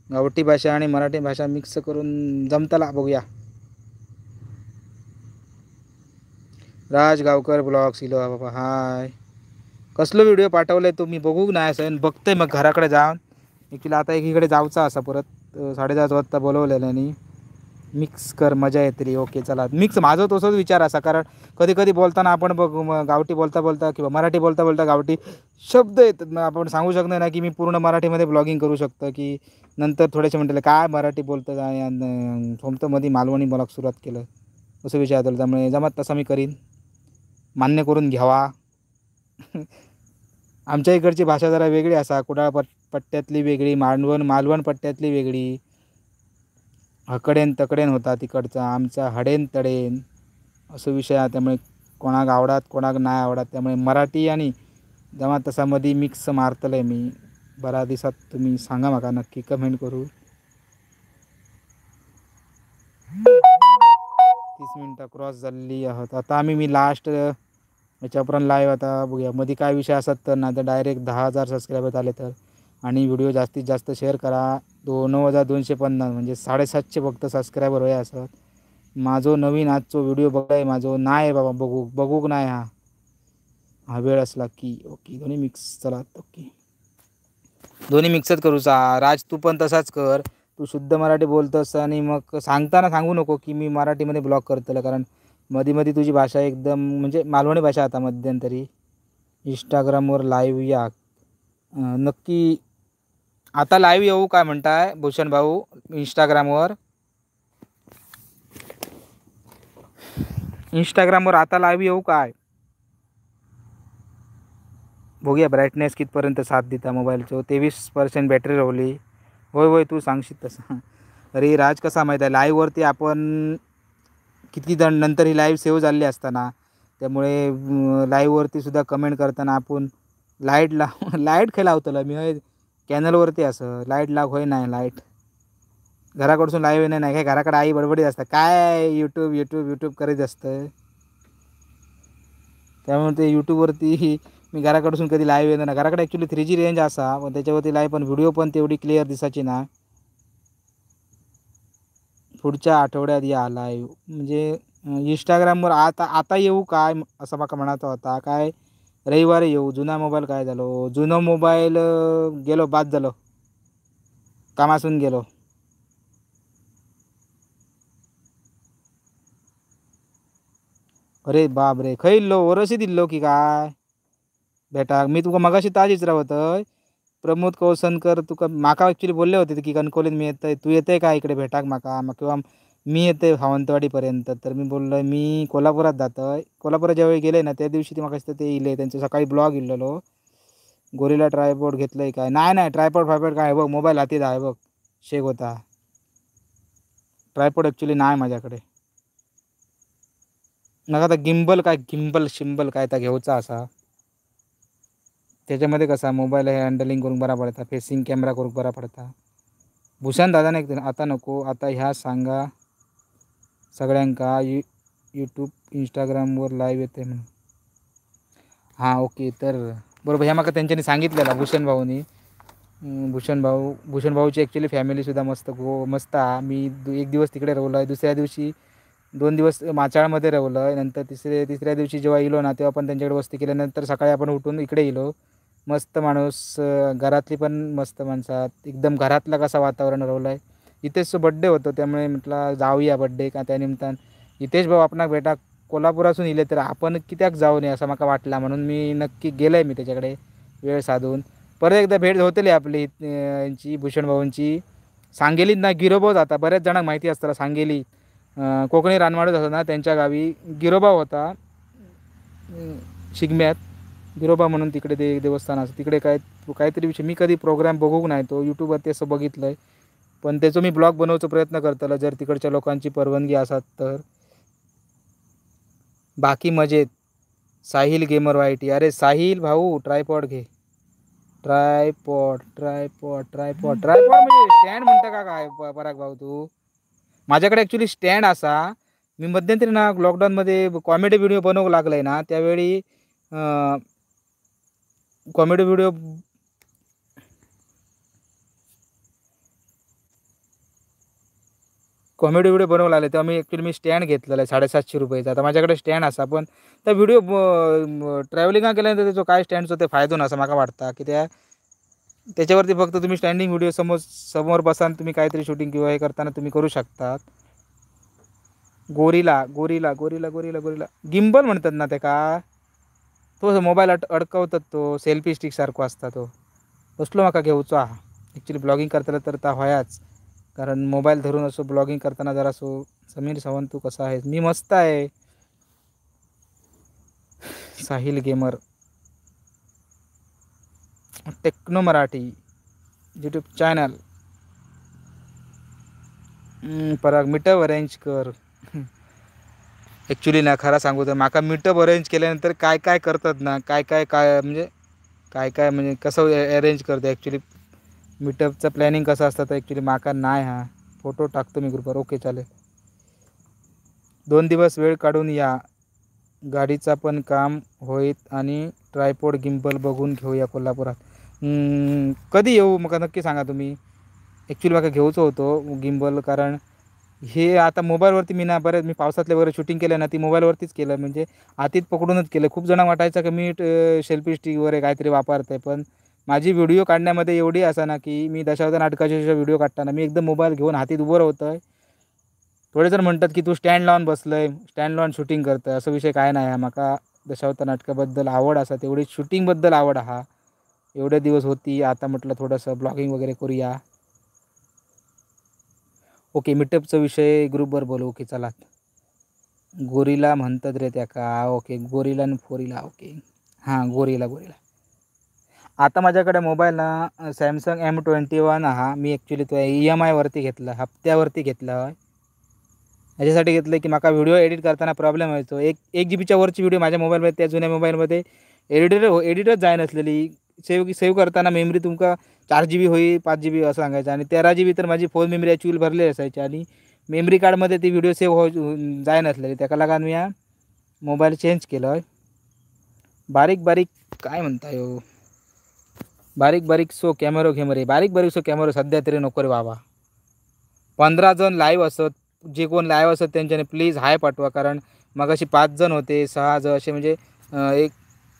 गावठी भाषा आणि मराठी भाषा मिक्स करून जमताला बघूया. राज गावकर ब्लॉग्स इलो बाबा हाय, कसलो व्हिडिओ पाठवले तुम्ही बघू नाही असं बघतोय मग घराकडे जाऊन. ॲक्च्युली आता एकीकडे जायचा असा परत 10:30 वाजता बोलवलेलं आणि मिक्स कर मजा येतली. ओके चला मिक्स, माझं तसंच विचार असा, कारण कधी कधी बोलताना आपण बघ गावठी बोलता बोलता किंवा मराठी बोलता बोलता गावठी शब्द येतात, मग आपण सांगू शकणार नाही की मी पूर्ण मराठीमध्ये ब्लॉगिंग करू शकतो की नंतर थोडेसे म्हटले काय मराठी बोलतं आणि सोमतमध्ये मालवणी बोलायला सुरुवात केलं असं विचार आला, त्यामुळे जमत तसा मी करीन, मान्य करून घ्यावा. आमच्या इकडची भाषा जरा वेगळी असा, कुडाळ पट्ट्यातली वेगळी, मालवण पट्ट्यातली वेगळी, हकडेन तकडेन होता तिकडचा, आमचा हडेन तडेन असो विषय आहे. त्यामुळे कोणाक आवडात कोणाक नाही आवडात, त्यामुळे मराठी आणि जमा तसा मध्ये मिक्स मारतलंय मी. बरा दिसात तुम्ही सांगा माका नक्की कमेंट करू. 30 मिनटं क्रॉस झालेली आहोत आता. आम्ही मी लास्ट याच्या उपरांत लाईव्ह आता बघूया मध्ये काय विषय असतात तर, ना तर डायरेक्ट 10,000 सबस्क्रायबर झाले तर. आणि व्हिडिओ जास्तीत जास्त शेअर करा. 9,250 म्हणजे 750 फक्त सबस्क्रायबर होय असत. माझो नवीन आजचो व्हिडिओ बघाय माझो नाही बाबा, बघू बघूक नाही. हा हा वेळ असला की ओके दोन्ही मिक्स चला, ओके दोन्ही मिक्सच करूचा. राज तू पण तसाच कर, तू शुद्ध मराठी बोलतोस आणि मग सांगताना सांगू नको की मी मराठीमध्ये ब्लॉग करतलं, कारण मध्ये मध्ये तुझी भाषा एकदम म्हणजे मालवणी भाषा आता मध्यंतरी. इंस्टाग्रामवर लाईव्ह या नक्की. आता लाईव्ह येऊ काय म्हणताय भूषण भाऊ इंस्टाग्रामवर? इंस्टाग्रामवर आता लाईव्ह येऊ काय? बघूया ब्राईटनेस कितपर्यंत साथ देता मोबाईलचो. 23% बॅटरी रावली. होय होय तू सांगशील तसं. अरे राज कसा माहीत आहे लाईव्हवरती आपण किती जण नंतर ही लाईव्ह सेव्ह झालेली असताना, त्यामुळे लाईव्हवरती सुद्धा कमेंट करताना आपण लाईट लाव लाईट खंय लावतलो मी हय कॅनलवरती असं लाईट लाव होय नाही लाईट घराकडसून लाईव्ह नाही काय घराकडे आई बडबडीत असतं काय यूट्यूब यूट्यूब यूट्यूब करीत असतं, त्यामुळे ते यूट्यूबवरती मी घराकडसून कधी लाईव्ह येणार ना. घराकडे ॲक्च्युली 3G range असा पण त्याच्यावरती लाईव्ह पण व्हिडिओ पण तेवढी क्लिअर दिसायची ना. पुढच्या आठवड्यात या लाईव्ह म्हणजे इंस्टाग्रामवर आता आता येऊ काय असं माका म्हणायचं होता. काय रविवारी येऊ? जुना मोबाईल काय झालो? जुनं मोबाईल गेलो बाद झालो, कामासून गेलो. अरे बाप रे खंय इल्लो ओरशी दिल्लो की काय भेटाक? मी तुका मगाशी ताज विचारत. प्रमोद कौसनकर तुका माका ॲक्च्युली बोलले होते की कणकवलीत मी येतोय, तू येते का इकडे भेटाक माका किंवा मी येते सावंतवाडीपर्यंत. तर मी बोललो मी कोल्हापुरात जातोय. कोल्हापुरात ज्यावेळी गेले ना त्या दिवशी ते म्हाका दिसता ते इले, त्यांचं सकाळी ब्लॉग इल्लेलो. गोरीला ट्रायपॉड घेतलंय काय? नाही नाही ट्रायपॉड फायपॉड काय बघ मोबाईल हातीत आहे बघ शेक होता. ट्रायपॉड ॲक्च्युली नाही माझ्याकडे. नका आता गिंबल काय गिंबल शिंबल काय आता घेऊचा असा, त्याच्यामध्ये कसा मोबाईल हे हँडलिंग करूंक बरा पडता, फेसिंग कॅमेरा करूंक बरा पडता. भूषण दादा एक आता नको आता ह्या सांगा सगळ्यांका यूट्यूब इंस्टाग्रामवर लाईव्ह येते म्हणून. हां ओके तर बरोबर ह्या माका त्यांच्यानी सांगितलेला भूषण भाऊनी. भूषण भाऊ, भूषण भाऊची ॲक्च्युली फॅमिलीसुद्धा मस्त गो मस्त आहे. मी एक दिवस तिकडे राहिलो आहे, दुसऱ्या दिवशी 2 दिवस माचाळमध्ये राहिलो आहे, नंतर तिसऱ्या दिवशी जेव्हा इलो ना तेव्हा पण त्यांच्याकडे वस्ती केल्यानंतर सकाळी आपण उठून इकडे इलो. मस्त माणूस, घरातली पण मस्त माणसात, एकदम घरातलं कसं वातावरण राहिलं आहे. इथेच बड्डे होतो त्यामुळे म्हटलं जाऊया बड्डे का त्या निमित्तानं. हितेश भाऊ आपणाक भेटा कोल्हापुरासून इले तर आपण कित्याक जाऊ नये असं म्हाका वाटला, म्हणून मी नक्की गेलं आहे मी त्याच्याकडे वेळ साधून. परत एकदा भेट होतली आपली यांची भूषण भाऊंची. सांगेलीत ना गिरोबाव जाता, बऱ्याच जणांक माहिती असताना सांगेली कोकणी रानमाडूच असता ना त्यांच्या गावी गिरोबा होता शिगम्यात गिरोबा म्हणून तिकडे ते देवस्थान असतं. तिकडे काय काहीतरी विषय मी कधी प्रोग्राम बघूक नाही तो यूट्यूबवरती असं बघितलं आहे, पण त्याचो मी ब्लॉग बनवचा प्रयत्न करतलो जर तिकडच्या लोकांची परवानगी असत तर. बाकी मजेत. साहिल गेमर वायटी, अरे साहिल भाऊ ट्रायपॉड घे. ट्रायपॉड ट्रायपॉड ट्रायपॉड ट्रायपॉड म्हणजे स्टँड म्हणता का काय पराग भाऊ तू? माझ्याकडे ॲक्च्युली स्टँड असा, मी मध्यंतरी ना लॉकडाऊनमध्ये कॉमेडी व्हिडिओ बनवू लागलं आहे ना त्यावेळी कॉमेडी व्हिडिओ बनवू लागले तेव्हा मी ॲक्च्युली मी स्टँड घेतलेला आहे 750 रुपयाचा. आता माझ्याकडे स्टँड असा, पण त्या व्हिडिओ ट्रॅव्हलिंगा केल्यानंतर त्याचो काय स्टँडचो ते फायदो ना असं म्हाका वाटता की त्या त्याच्यावरती फक्त तुम्ही स्टँडिंग व्हिडिओ समोर समोर बसा तुम्ही काहीतरी शूटिंग किंवा हे करताना तुम्ही करू शकतात. Gorilla gorilla gorilla gorilla gorilla gimbal म्हणतात ना ते का, तो मोबाईल अडकवतात तो सेल्फी स्टिक सारखो असता तो, तसलो म्हाका घेवचो आहा. ॲक्च्युली ब्लॉगिंग करताना तर ता होयाच, कारण मोबाईल धरून असो ब्लॉगिंग करताना जरा असो. समीर सावंत तू कसा आहेस? मी मस्त आहे. Sahil gamer Techno Marathi YouTube channel. Parag meetup arrange कर. ॲक्च्युली ना खरा सांगू तर माका मीटअप अरेंज केल्यानंतर काय काय करतात ना, काय काय काय म्हणजे काय काय म्हणजे कसं अरेंज करते ॲक्च्युली मीटअपचं प्लॅनिंग कसं असतं तर ॲक्च्युली माका नाही. हा फोटो टाकतो मी ग्रुपवर. ओके चालेल. 2 दिवस वेळ काढून या, गाडीचा पण काम होईल आणि ट्रायपोड गिम्बल बघून घेऊया कोल्हापुरात. कधी येऊ मका नक्की सांगा तुम्ही. ॲक्च्युली माका घेऊचं होतो गिम्बल, कारण हे आता मोबाईलवरती मी ना बऱ्याच मी पावसातले वगैरे शूटिंग केलं ना ती मोबाईलवरतीच केलं, म्हणजे हातीत पकडूनच केलं. खूप जण वाटायचं की मी सेल्फी स्टिक वगैरे काहीतरी वापरते, पण माझी व्हिडिओ काढण्यामध्ये एवढी असा ना की मी दशावतार नाटकाचे व्हिडिओ काढताना मी एकदम मोबाईल घेऊन हातीत उभं राहतो आहे. थोडे जण म्हणतात की तू स्टँड लावून बसलं आहे, स्टँड लावून शूटिंग करतं, असं विषय काय नाही आहे. माका दशावतार नाटकाबद्दल आवड असा तेवढी शूटिंगबद्दल आवड हा. एवढे दिवस होती, आता म्हटलं थोडंसं ब्लॉगिंग वगैरे करूया. ओके मीटअपचा विषय ग्रुपवर बोलू. ओके चला. गोरीला म्हणतात रे त्या का? ओके गोरीला आणि फोरीला. ओके हां गोरीला गोरीला. आता माझ्याकडे मोबाईल ना सॅमसंग M21 हा. मी ॲक्च्युली तो EMIवरती घेतला, हप्त्यावरती घेतला. ह्याच्यासाठी घेतलं की माका व्हिडिओ एडिट करताना प्रॉब्लेम व्हायचो. एक जी बीच्या वरची व्हिडिओ माझ्या मोबाईलमध्ये, त्या जुन्या मोबाईलमध्ये एडिटच जाय नसलेली. सेव्ह करताना मेमरी तुमका 4 GB होईल 5 GB असं सांगायचं, आणि 13 GB तर माझी फोन मेमरी ॲक्च्युअली भरलेली असायची आणि मेमरी कार्डमध्ये ती व्हिडिओ सेव्ह हो जाय नसलेली. त्याका लागून मी मोबाईल चेंज केलं. बारीक बारीक काय म्हणता यो, बारीक बारीक सो कॅमेरो घे मरे, बारीक बारीक सो कॅमेरो सध्या तरी नको रे बाबा. 15 जण लाईव्ह असत, जे कोण लाईव्ह असत त्यांच्याने प्लीज हाय पाठवा, कारण मगाशी 5 जण होते, 6 जण असे म्हणजे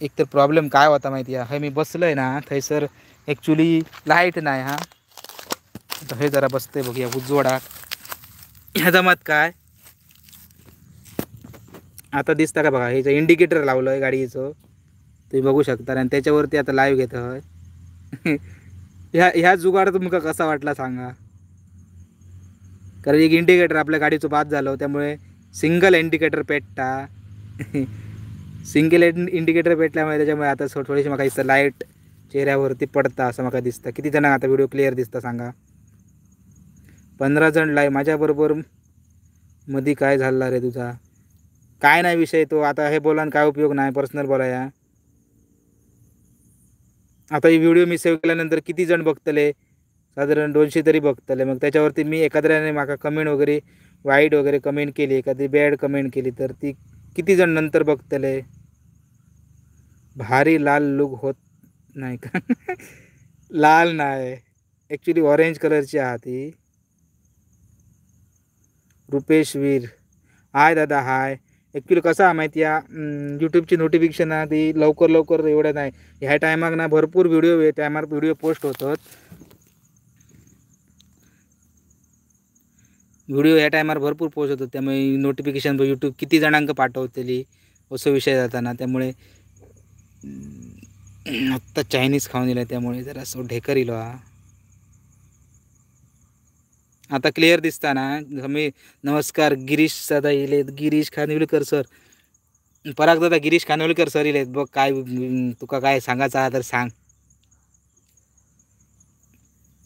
एक तर प्रॉब्लेम काय होता माहिती आहे, हे मी बसलो आहे ना थंयसर ॲक्च्युली लाईट नाही. हा आता हे जरा बसते बघूया उजवडा ह्या जमात काय आता दिसतं का बघा. हे इंडिकेटर लावलं आहे गाडीचं, तुम्ही बघू शकता, आणि त्याच्यावरती आता लाईव्ह घेत आहे. ह्या जुगाड तुमका कसा वाटला सांगा, कारण एक इंडिकेटर आपल्या गाडीचं बाद झालं त्यामुळे सिंगल इंडिकेटर पेटता. सिंगल इंडिकेटर पेटल्यामुळे त्याच्यामुळे आता थोडीशी म्हाका दिसतं लाईट चेहऱ्यावरती पडता असं म्हाका दिसतं. किती जणांना आता व्हिडिओ क्लिअर दिसता सांगा. 15 जण लाईव्ह माझ्याबरोबर. मधी काय झाला रे तुझा? काय नाही विषय तो, आता हे बोला काय उपयोग नाही, पर्सनल बोलाया. आता ही व्हिडिओ मी सेव्ह केल्यानंतर किती जण बघतले, साधारण 200 तरी बघतले. मग त्याच्यावरती मी एखाद्याने माका कमेंट वगैरे वाईट वगैरे कमेंट केली, एखादी बॅड कमेंट केली तर ती किती जण नंतर बघतले. भारी लाल लुक होत नाही का? लाल नाही, ॲक्च्युली ऑरेंज कलरची आहा ती. रुपेश वीर हाय दादा हाय. ॲक्च्युली कसं आहे माहिती आहे, यूट्यूबची नोटिफिकेशन आहे ती लवकर लवकर एवढं नाही. ह्या टायमाक ना भरपूर व्हिडिओ टायमार व्हिडिओ पोस्ट होतात, व्हिडिओ ह्या टायमार भरपूर पोस्ट होतात, त्यामुळे नोटिफिकेशन यूट्यूब किती जणांक पाठवतली असं विषय जाताना. त्यामुळे आत्ता चायनीज खाऊन दिलं त्यामुळे जरा असं ढेकर इलो. हा आता क्लिअर दिसता ना? मी नमस्कार गिरीश दादा इलेत, गिरीश खानविलकर सर, पराग दादा गिरीश खानविलकर सर इलेत. बघ काय तुका काय सांगायचं आहे तर सांग.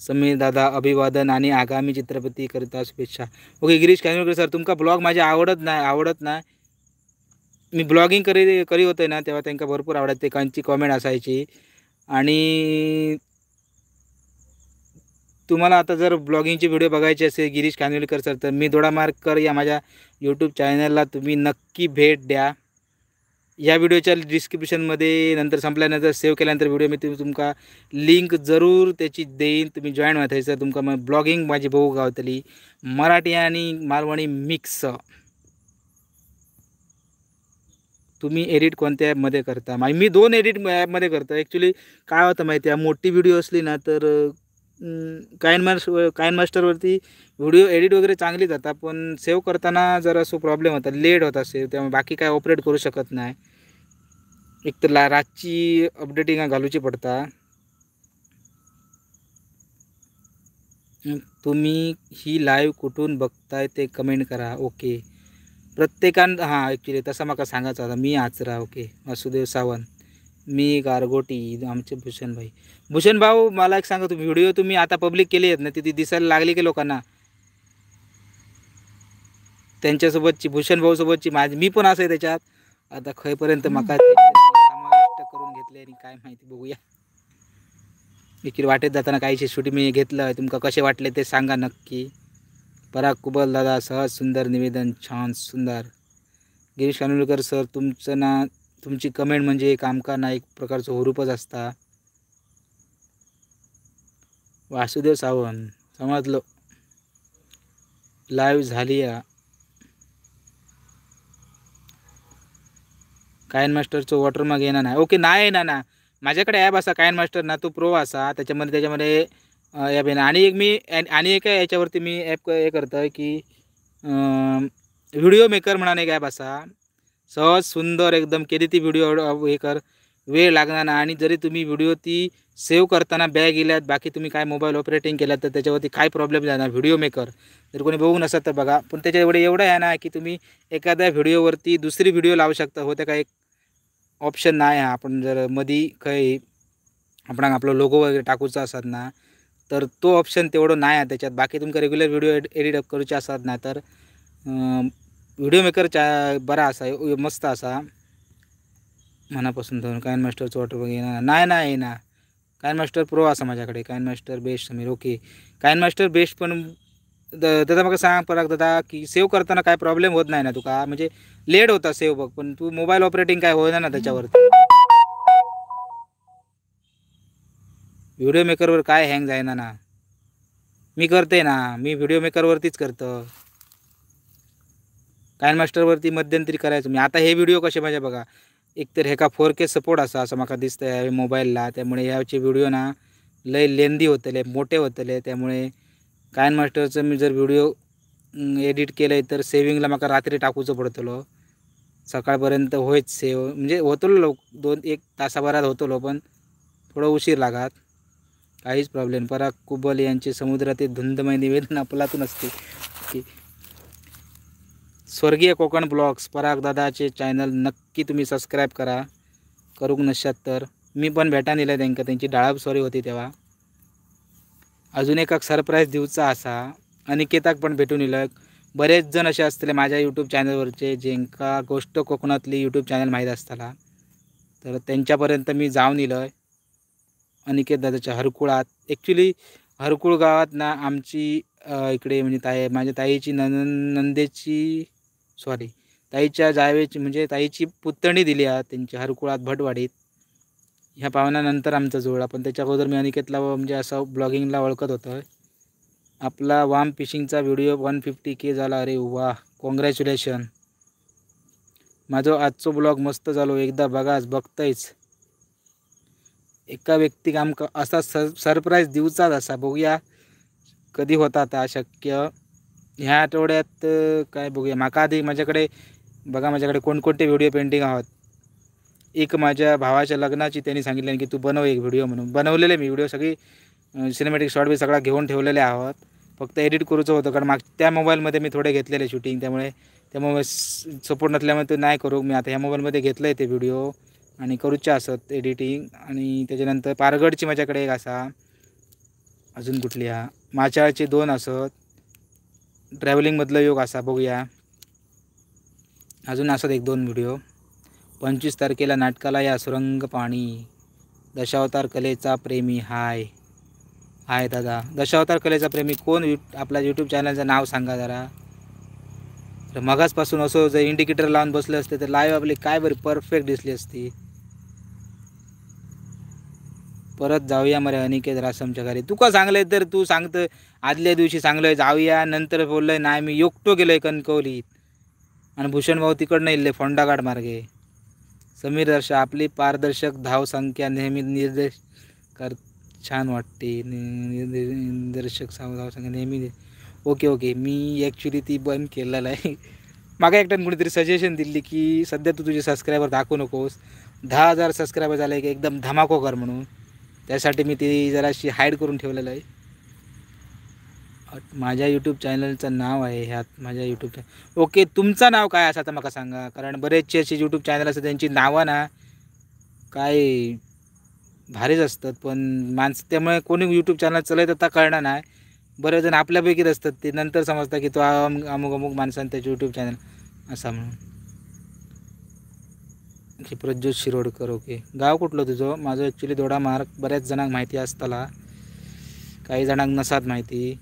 समीर दादा अभिवादन आणि आगामी चित्रपती करता शुभेच्छा. ओके गिरीश खानविलकर सर, तुमका ब्लॉग माझे आवडत नाही, आवडत नाही. मी ब्लॉगिंग करी करी होते ना तेव्हा त्यांना भरपूर आवडायचे, त्यांची कॉमेंट असायची. आणि तुम्हाला आता जर ब्लॉगिंगचे व्हिडिओ बघायचे असेल गिरीश खानविलकर सर, तर मी दोडामार्गकर या माझ्या यूट्यूब चॅनलला तुम्ही नक्की भेट द्या. या व्हिडिओच्या डिस्क्रिप्शनमध्ये नंतर संपल्यानंतर सेव्ह केल्यानंतर व्हिडिओ मी तुमका लिंक जरूर त्याची देईन, तुम्ही जॉईन व्हा थंयसर. तुमका मग ब्लॉगिंग माझी बघू गावतली, मराठी आणि मालवणी मिक्स. तुम्ही एडिट कोणत्या ॲपमध्ये करता? मी 2 एडिट ॲपमध्ये करतो. ॲक्च्युली काय होतं माहिती आहे, मोठी व्हिडिओ असली ना तर काइन मास्टरवरती व्हिडिओ एडिट वगैरे चांगली जातात, पण सेव्ह करताना जरा असो प्रॉब्लेम होता, लेट होता सेव्ह, त्यामुळे बाकी काय ऑपरेट करू शकत नाही. एक तर रातची अपडेटिंग घालूची पडता. तुम्ही ही लाईव्ह कुठून बघताय ते कमेंट करा. ओके प्रत्येकान हां ॲक्च्युली तसं म्हाका सांगायचं आता. मी आचरा. ओके वासुदेव सावंत मी गारगोटी आमचे भूषण भाई. भूषण भाऊ मला एक सांगा, तुम्ही व्हिडिओ तुम्ही आता पब्लिक केली आहेत ना, ती दिसायला लागली की लोकांना? त्यांच्यासोबतची भूषण भाऊसोबतची माझी मी पण असं आहे त्याच्यात. आता खैपर्यंत मका समाविष्ट करून घेतले आणि काय माहिती, बघूया. देखील वाटेत जाताना काहीशी शूटिंग मी घेतलं, तुमका कसे वाटले ते सांगा नक्की. पराग कुबल दादा सहज सुंदर निवेदन, छान सुंदर. गिरीश खानोलकर सर तुमचं ना तुमची कमेंट म्हणजे एक आमका ना एक प्रकारचं हुरूपच असता. वासुदेव सावंत समजलो, लाईव्ह झाली या. कायन मास्टरचं वॉटरमार्क येणार नाही. ओके नाही येणार ना, माझ्याकडे ॲप असा कायन मास्टर ना, तो प्रो असा, त्याच्यामध्ये त्याच्यामध्ये ॲप येणार. आणि एक मी आणि एक याच्यावरती मी ॲप हे करतो आहे की व्हिडिओ मेकर म्हणून एक ॲप असा, सहज सुंदर एकदम केली ती व्हिडिओ हे कर, वेळ लागणार ना. आणि जरी तुम्ही व्हिडिओ ती सेव्ह करताना बॅग गेल्यात, बाकी तुम्ही काय मोबाईल ऑपरेटिंग केलात तर त्याच्यावरती काय प्रॉब्लेम जाणार. व्हिडिओ मेकर जर कोणी बघू नसाल तर बघा. पण त्याच्या एवढं एवढं आहे ना की तुम्ही एखाद्या व्हिडिओवरती दुसरी व्हिडिओ लावू शकता, हो त्या काय एक ऑप्शन नाही आहे. आपण जर मधी काही आपण आपलं लोगो वगैरे टाकूचा असत ना तर तो ऑप्शन तेवढं नाही आहे त्याच्यात. बाकी तुमका रेग्युलर व्हिडिओ एडिट करूचे असतात ना तर व्हिडिओ मेकरच्या बरा असा मस्त असा मनापासून धरून. कायन मास्टरचं वॉटर येणार नाही, नाही ना. कायन मास्टर प्रो असा माझ्याकडे, KineMaster best Sameer. Okay KineMaster best, पण दादा म्हाका सांग पराग दादा की सेव्ह करताना काय प्रॉब्लेम होत नाही ना तुका? म्हणजे लेट होता सेव्ह बघ, पण तू मोबाईल ऑपरेटिंग काय होईना ना त्याच्यावरती. व्हिडिओ मेकरवर काय हँग जायना ना, मी करते ना, मी व्हिडिओ मेकरवरतीच करतो. कायन मास्टरवरती मध्यंतरी करायचो मी. आता हे व्हिडिओ कसे माझ्या बघा, एकतर हेका 4K support असा असं म्हाका दिसतंय मोबाईलला, त्यामुळे ह्याचे व्हिडिओ ना लय लेंदी होतले, मोठे होतले. त्यामुळे कायन मास्टरचं मी जर व्हिडिओ एडिट केलं तर सेविंगला म्हाका रात्री टाकूचं पडतलो, सकाळपर्यंत होईत सेव, म्हणजे होतलो लोक 2-1 तासाभरात होतलो, पण थोडं उशीर लागत, काहीच प्रॉब्लेम. पराग कुबल यांचे समुद्रातील धुंदमय निवेदन अफलातून असते. ओके स्वर्गीय कोकण ब्लॉग्स पराग दादाचे चॅनल नक्की तुम्ही सबस्क्राईब करा, करूक नशात तर. मी पण भेटा नेलं त्यांका, त्यांची डाळाब सॉरी होती तेव्हा. अजून एक सरप्राईज दिवचा असा, अनिकेताक पण भेटून इलं. बरेच जण असे असतले माझ्या यूट्यूब चॅनलवरचे जेंका गोष्ट कोकणातली यूट्यूब चॅनल माहीत असताला, तर त्यांच्यापर्यंत मी जाऊन इलं अनिकेत दादाच्या हरकुळात. ॲक्च्युली हरकुळ गावात ना आमची इकडे म्हणजे ताई, माझ्या ताईची नंदेची सॉरी ताईच्या जावेची म्हणजे ताईची पुतणी दिली आहे त्यांच्या हरकुळात भटवाडीत. ह्या पाहुण्यानंतर आमचा जुळला, पण त्याच्या अगोदर मी अनिकेतला म्हणजे असं ब्लॉगिंगला ओळखत होतं. आपला वाम फिशिंगचा व्हिडिओ 150K झाला, अरे वा कॉंग्रॅच्युलेशन. माझं आजचो ब्लॉग मस्त झालो, एकदा बघाच बघतायच. एका व्यक्तीक आमका असा सरप्राईज दिवचाच असा, बघूया कधी होता आता शक्य ह्या आठवड्यात काय बघूया. म्हाका आधी माझ्याकडे बघा, माझ्याकडे कोणकोणते व्हिडिओ पेंटिंग आहोत. एक माझ्या भावाच्या लग्नाची त्यांनी सांगितलं की तू बनव एक व्हिडिओ म्हणून, बनवलेले मी व्हिडिओ सगळी सिनेमॅटिक शॉट बी सगळा घेऊन ठेवलेले आहोत, फक्त एडिट करूचं होतं कारण माग त्या मोबाईलमध्ये मी थोडे घेतलेले शूटिंग, त्यामुळे त्या मोबाईल सपोर्ट नसल्यामुळे ते नाही करू मी. आता ह्या मोबाईलमध्ये घेतलं आहे ते व्हिडिओ आणि करूचे असत एडिटिंग. आणि त्याच्यानंतर पारगडची माझ्याकडे एक असा, अजून कुठली हा माचाळचे 2 असत, ट्रॅव्हलिंगमधलं योग असा, बघूया अजून असत 1-2 व्हिडिओ. 25 तारखेला नाटकाला या सुरंग पाणी, दशावतार कलेचा प्रेमी. हाय हाय दादा, दशावतार कलेचा प्रेमी कोण आपला यूट्यूब चॅनलचं नाव सांगा जरा. तर मगाचपासून असं जर इंडिकेटर लावून बसले असते तर लाईव्ह आपली काय बरी परफेक्ट दिसली असती. परत जाऊया मरे अनिकेत रासमच्या घरी. तुका सांगलंय तर तू सांगतं, आदल्या दिवशी सांगलंय जाऊया, नंतर बोललंय नाही मी एकटो गेलोय कणकवलीत आणि भूषण भाऊ तिकडनं इल्ले फोंडाघाट मार्गे. समीर दर्शा आपली पारदर्शक धावसंख्या नेहमी निर्देश कर, छान वाटते निर्दर्शक धावसंख्या नेहमी. ओके ओके मी ॲक्च्युली ती बंद केलेलं आहे. मागे एकट्यानं कुणीतरी सजेशन दिली की सध्या तू तुझे सबस्क्रायबर दाखवू नकोस, 10,000 सबस्क्रायबर झाले की एकदम धमाको कर म्हणून, त्यासाठी मी ती जराशी हाईड करून ठेवलेलं आहे. माझ्या यूट्यूब चॅनलचं नाव आहे ह्यात, माझ्या यूट्यूब चॅनल. ओके तुमचं नाव काय असं आता मला सांगा, कारण बरेचसे असे यूट्यूब चॅनल असतात त्यांची नावं ना काय भारीच असतात, पण माणसं त्यामुळे कोणी यूट्यूब चॅनल चलयतात ता कळणार नाही. बरेच जण आपल्यापैकीच असतात, ते नंतर समजतात की तो अमुक अमुक माणसानं त्याचे यूट्यूब चॅनल असा म्हणून. की प्रज्योत शिरोडकर, ओके. गाव कुठलं तुझं? माझं ॲक्च्युली दोडामार्ग, बऱ्याच जणांना माहिती असताला, काही जणांना नसात माहिती.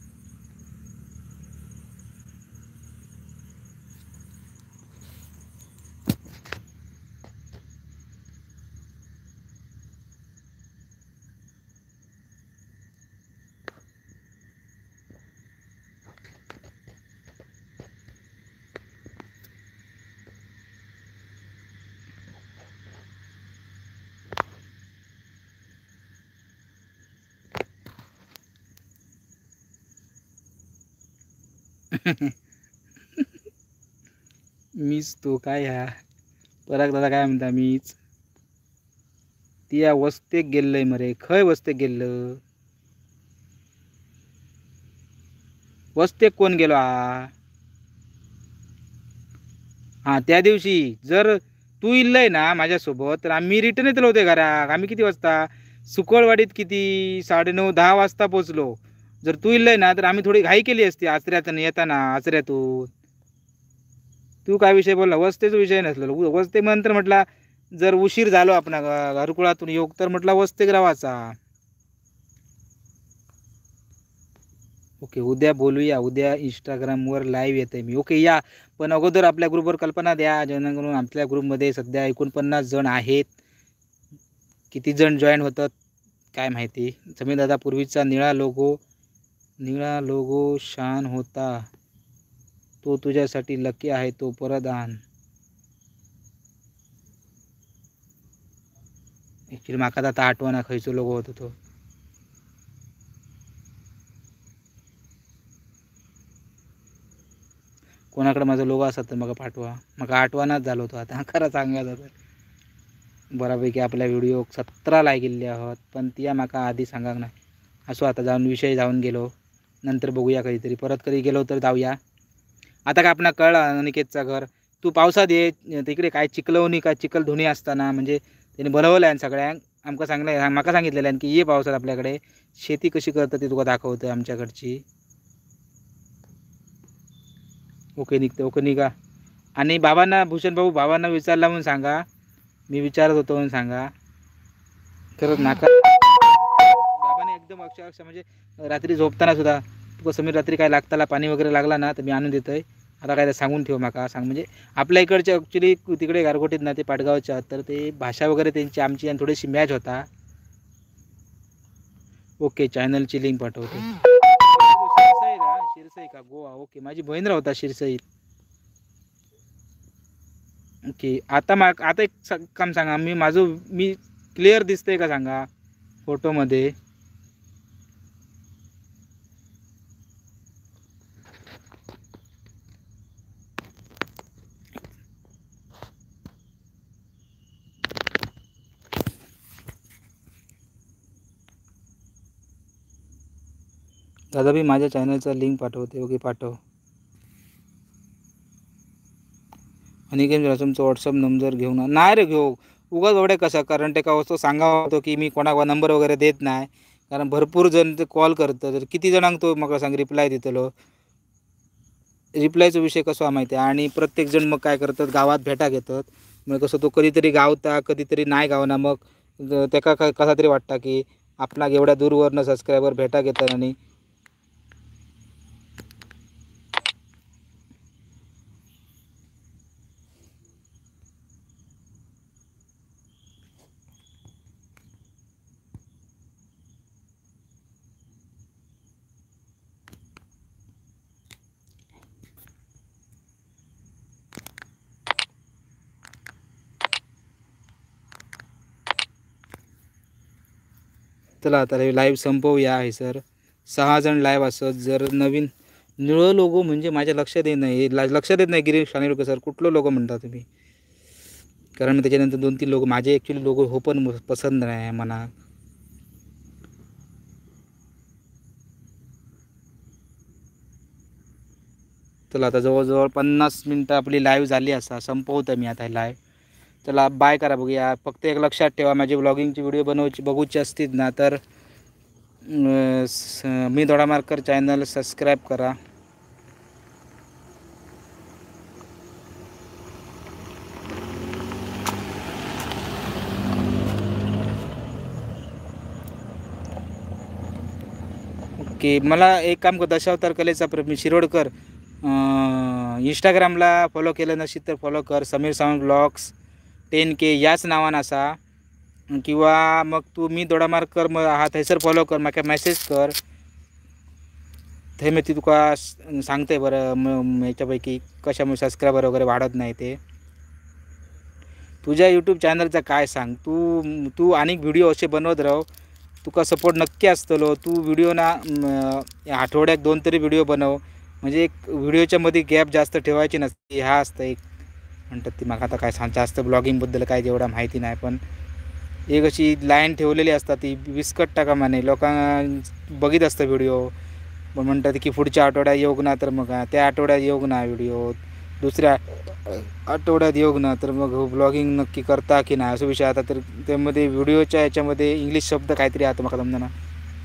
मीच तो काय ह्या पराग दादा काय म्हणता? मीच ती या वस्तेक गेल्लंय मरे. खय वस्तेक गेल्लं? वस्तेक कोण गेलो? हा हां, त्या दिवशी जर तू इल्लय ना माझ्यासोबत तर आम्ही रिटर्न येतलो होते घराक. आम्ही किती वाजता सुकळवाडीत किती 9:30-10 वाजता पोचलो. जर तू इल्लय ना तर आम्ही थोडी घाई केली असती आचऱ्यातून येताना. आचऱ्यातून तू काय विषय बोलला? वस्तेचा विषय नसलो. वस्ते नंतर म्हटला जर उशीर झालो आपण घरकुळातून योग तर म्हटला वस्ते रावाचा. ओके, उद्या बोलूया. उद्या इंस्टाग्रामवर लाईव्ह येते मी. ओके या, पण अगोदर आपल्या ग्रुपवर कल्पना द्या, जेणेकरून आपल्या ग्रुपमध्ये सध्या 49 जण आहेत. किती जण जॉईन होतात काय माहिती. समीर दादा पूर्वीचा निळा लोगो, निळा लोगो शान होता, तो तुझ्यासाठी लकी आहे, तो परत आण. ॲक्च्युली माका आता आठवना खयचो लोगो होतो तो. कोणाकडे माझा लोगो असा तर मग पाठवा, मग आठवणाच झालो होतो आता खरं सांगायचं तर. बऱ्यापैकी आपल्या व्हिडिओ 17 लाईक गेले आहोत, पण ती माका आधी सांगा नाही. असो आता जाऊन विषय जाऊन गेलो, नंतर बघूया कधीतरी, परत कधी गेलो तर जाऊया. आता काय आपणा कळलं अनिकेतचा घर. तू पावसात ये, तिकडे काय चिखलवणी काय चिखलधुणी असताना म्हणजे त्यांनी बनवलं आहे सगळ्यांक. आमका सांगलं, माका सांगितलेलं आहे की ये पावसात आपल्याकडे शेती कशी करतात ते तुका दाखवतं आमच्याकडची. ओके निघते, ओके निघा. आणि बाबांना, भूषण भाऊ बाबांना विचारला म्हणून सांगा, मी विचारत होतो म्हणून सांगा. खरंच नाका बाबाने एकदम अक्षरशः म्हणजे रात्री झोपताना सुद्धा तुका समीर रात्री काय लागताला पाणी वगैरे लागला ना तर मी आणून देतोय. आता काय सांगून ठेव माका सांग. म्हणजे आपल्या इकडच्या ॲक्च्युली तिकडे गारगोटीत ना ते पाटगावच्या, तर ते भाषा वगैरे त्यांची आमची आणि थोडीशी मॅच होता. ओके चॅनलची लिंक पाठवतो. शिरसई का? शिरसई का गोवा? ओके, माझी बहीण राहता शिरसईत. ओके आता आता एक काम सांगा, मी माझं मी क्लिअर दिसतंय का सांगा फोटोमध्ये? दादा मी माझ्या चॅनलचा लिंक पाठवते. ओके पाठव. अनिकेत तुमचा व्हॉट्सअप नंबर घेऊन नाही रे घेऊ उगाच एवढे कसं, कारण ते का सांगा होतो की मी कोणाक नंबर वगैरे देत नाही, कारण भरपूर जण ते कॉल करतात. तर किती जणांक तो म्हाका सांग रिप्लाय दितलो. रिप्लायचो विषय कसो माहिती आहे. आणि प्रत्येक जण मग काय करतात गावात भेटा घेतात, मग कसं तो कधीतरी गावता कधीतरी नाही गावना, मग त्याका कसा तरी वाटता की आपणाक एवढ्या दूरवरनं सबस्क्रायबर भेटा घेतात. आणि चला आता लाईव्ह संपवूया आहे सर. 6 जण लाईव्ह असत. जर नवीन निळं लोगो म्हणजे माझ्या लक्षात येत नाही, लक्षात येत नाही गिरीश खानेलकर सर कुठलं लोगो म्हणता तुम्ही, कारण मी त्याच्यानंतर 2-3 लोगो माझे ॲक्च्युली लोगो हो पण पसंत नाही आहे मना. चला आता जवळजवळ 50 मिनटं आपली लाईव्ह झाली असा, संपवतो मी आता लाईव्ह. चला बाय करा बघूया. फक्त एक लक्षात ठेवा, माझी ब्लॉगिंगची व्हिडिओ बनवायची बघूची असतील ना तर मी दोडामार्गकर चॅनल सबस्क्राईब करा. ओके, मला एक काम कर, दशावतार कलेचा प्रवीण शिरोडकर इंस्टाग्रामला फॉलो केलं नशील तर फॉलो कर. समीर सावंत ब्लॉग्स 10K याच नावानं असा, किंवा मग तू मी दोडामार्गकर मग हा थंयसर फॉलो कर, म्हाका मॅसेज कर, थंय मी ती तुका सांगते बरं ह्याच्यापैकी कशामुळे सबस्क्रायबर वगैरे वाढत नाही ते. तुझ्या यूट्यूब चॅनलचं काय सांग, तू तू अनेक व्हिडिओ असे बनवत राव, तुका सपोर्ट नक्की असतलो. तू व्हिडिओ ना आठवड्यात 2 तरी व्हिडिओ बनव, म्हणजे एक व्हिडिओच्या मध्ये गॅप जास्त ठेवायची नसते. ह्या असतं एक म्हणतात ती, मला आता काय सांग जास्त ब्लॉगिंगबद्दल काय जेवढा माहिती नाही, पण एक अशी लाईन ठेवलेली असतात ती विस्कट टाका म्हणे, लोकां बघित असतं व्हिडिओ, पण म्हणतात की पुढच्या आठवड्यात योग ना, तर मग त्या आठवड्यात योग ना व्हिडिओ, दुसऱ्या आठवड्यात योग ना, तर मग ब्लॉगिंग नक्की करता की नाही असं विषय आता. तर त्यामध्ये व्हिडिओच्या याच्यामध्ये इंग्लिश शब्द काहीतरी आता मला समजा ना,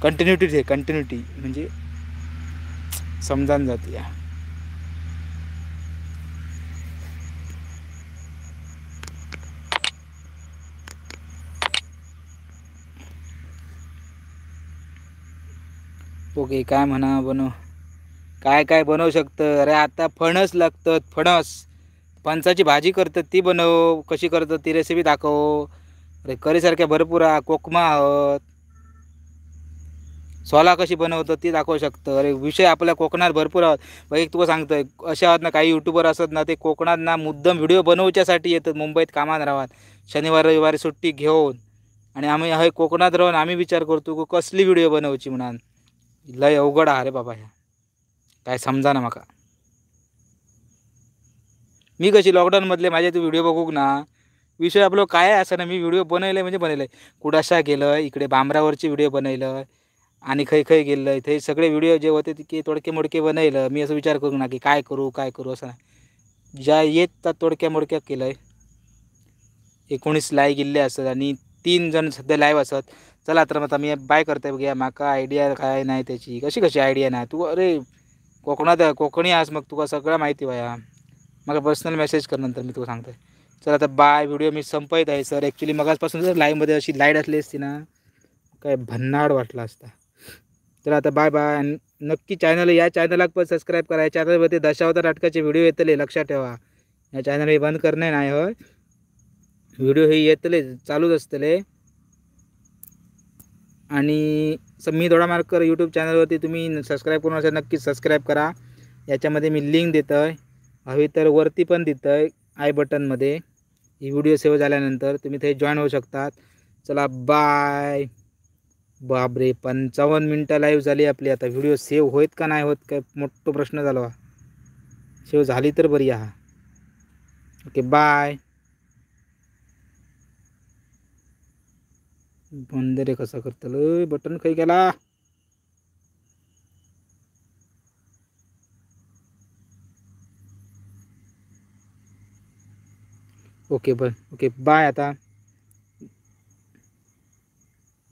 कंटिन्युटी ठे, कंटिन्युटी म्हणजे समजान जाते या. ओके, काय म्हणा बनव, काय काय बनवू शकतं. अरे आता फणस लागतं, फणस फणसाची भाजी करतात ती बनव, कशी करतात ती रेसिपी दाखव. अरे करीसारख्या भरपूर कोकमा आहोत, सोला कशी बनवतं ती दाखवू शकतं. अरे विषय आपल्या कोकणात भरपूर आहोत. बघ एक तुका सांगतोय, अशा आहोत ना काही यूट्यूबर असत ना ते कोकणात ना मुद्दाम व्हिडिओ बनवच्यासाठी येतात, मुंबईत कामात राहतात शनिवार रविवारी सुट्टी घेऊन, आणि आम्ही हय कोकणात राहून आम्ही विचार करतो की कसली व्हिडिओ बनवची म्हणून. लय अवघड आहे रे बाबा ह्या, काय समजा ना माका. मी कशी लॉकडाऊनमधले माझे तू व्हिडिओ बघूक ना, विषय आपलं काय असं ना, मी व्हिडिओ बनवले म्हणजे बनवले, कुडाशा गेलं इकडे बांबरावरचे व्हिडिओ बनवलं आणि खै खै गेलं, ते सगळे व्हिडिओ जे होते ते तोडके मोडके बनवलं. मी असं विचार करू ना की काय करू काय करू असं नाही, ज्या येत त्या तोडक्या मोडक्या केलं आहे. 19 लाईक गेले असत आणि 3 जण सध्या लाईव्ह असत. चला तर मग आता मी बाय करतोय बघूया, माका आयडिया काय नाही त्याची, कशी कशी आयडिया नाही तू. अरे कोकणात कोकणी आस मग तुका सगळं माहिती वया, मला पर्सनल मेसेज कर नंतर मी तुला सांगतोय. चला आता बाय, व्हिडिओ मी संपवत आहे सर. ॲक्च्युली मगाचपासून जर लाईव्हमध्ये अशी लाईट असली असती ना काय भन्नाड वाटला असता. चला आता बाय बाय. आणि नक्की चॅनल, या चॅनलाक पण सबस्क्राईब करा. या चॅनलवरती दशावतार नाटकाचे व्हिडिओ येतले, लक्षात ठेवा. या चॅनल हे बंद करणे नाही होय, व्हिडिओ हे येतले चालूच असतले. आणि मी दोडामार्गकर यूट्यूब चॅनलवरती तुम्ही सबस्क्राईब करून असेल नक्कीच सबस्क्राईब करा. याच्यामध्ये मी लिंक देतो आहे, हवी तर वरती पण देतो आहे आय बटनमध्ये. ही व्हिडिओ सेव्ह झाल्यानंतर तुम्ही ते जॉईन होऊ शकतात. चला बाय. बापरे 55 मिनटं लाईव्ह झाली आपली. आता व्हिडिओ सेव्ह होत का नाही होत काय मोठा प्रश्न झाला. सेव्ह झाली तर बरी हा. Okay bye. बंद रे कसा करतलो, बटन खंय गेला. ओके बरं, ओके बाय आता.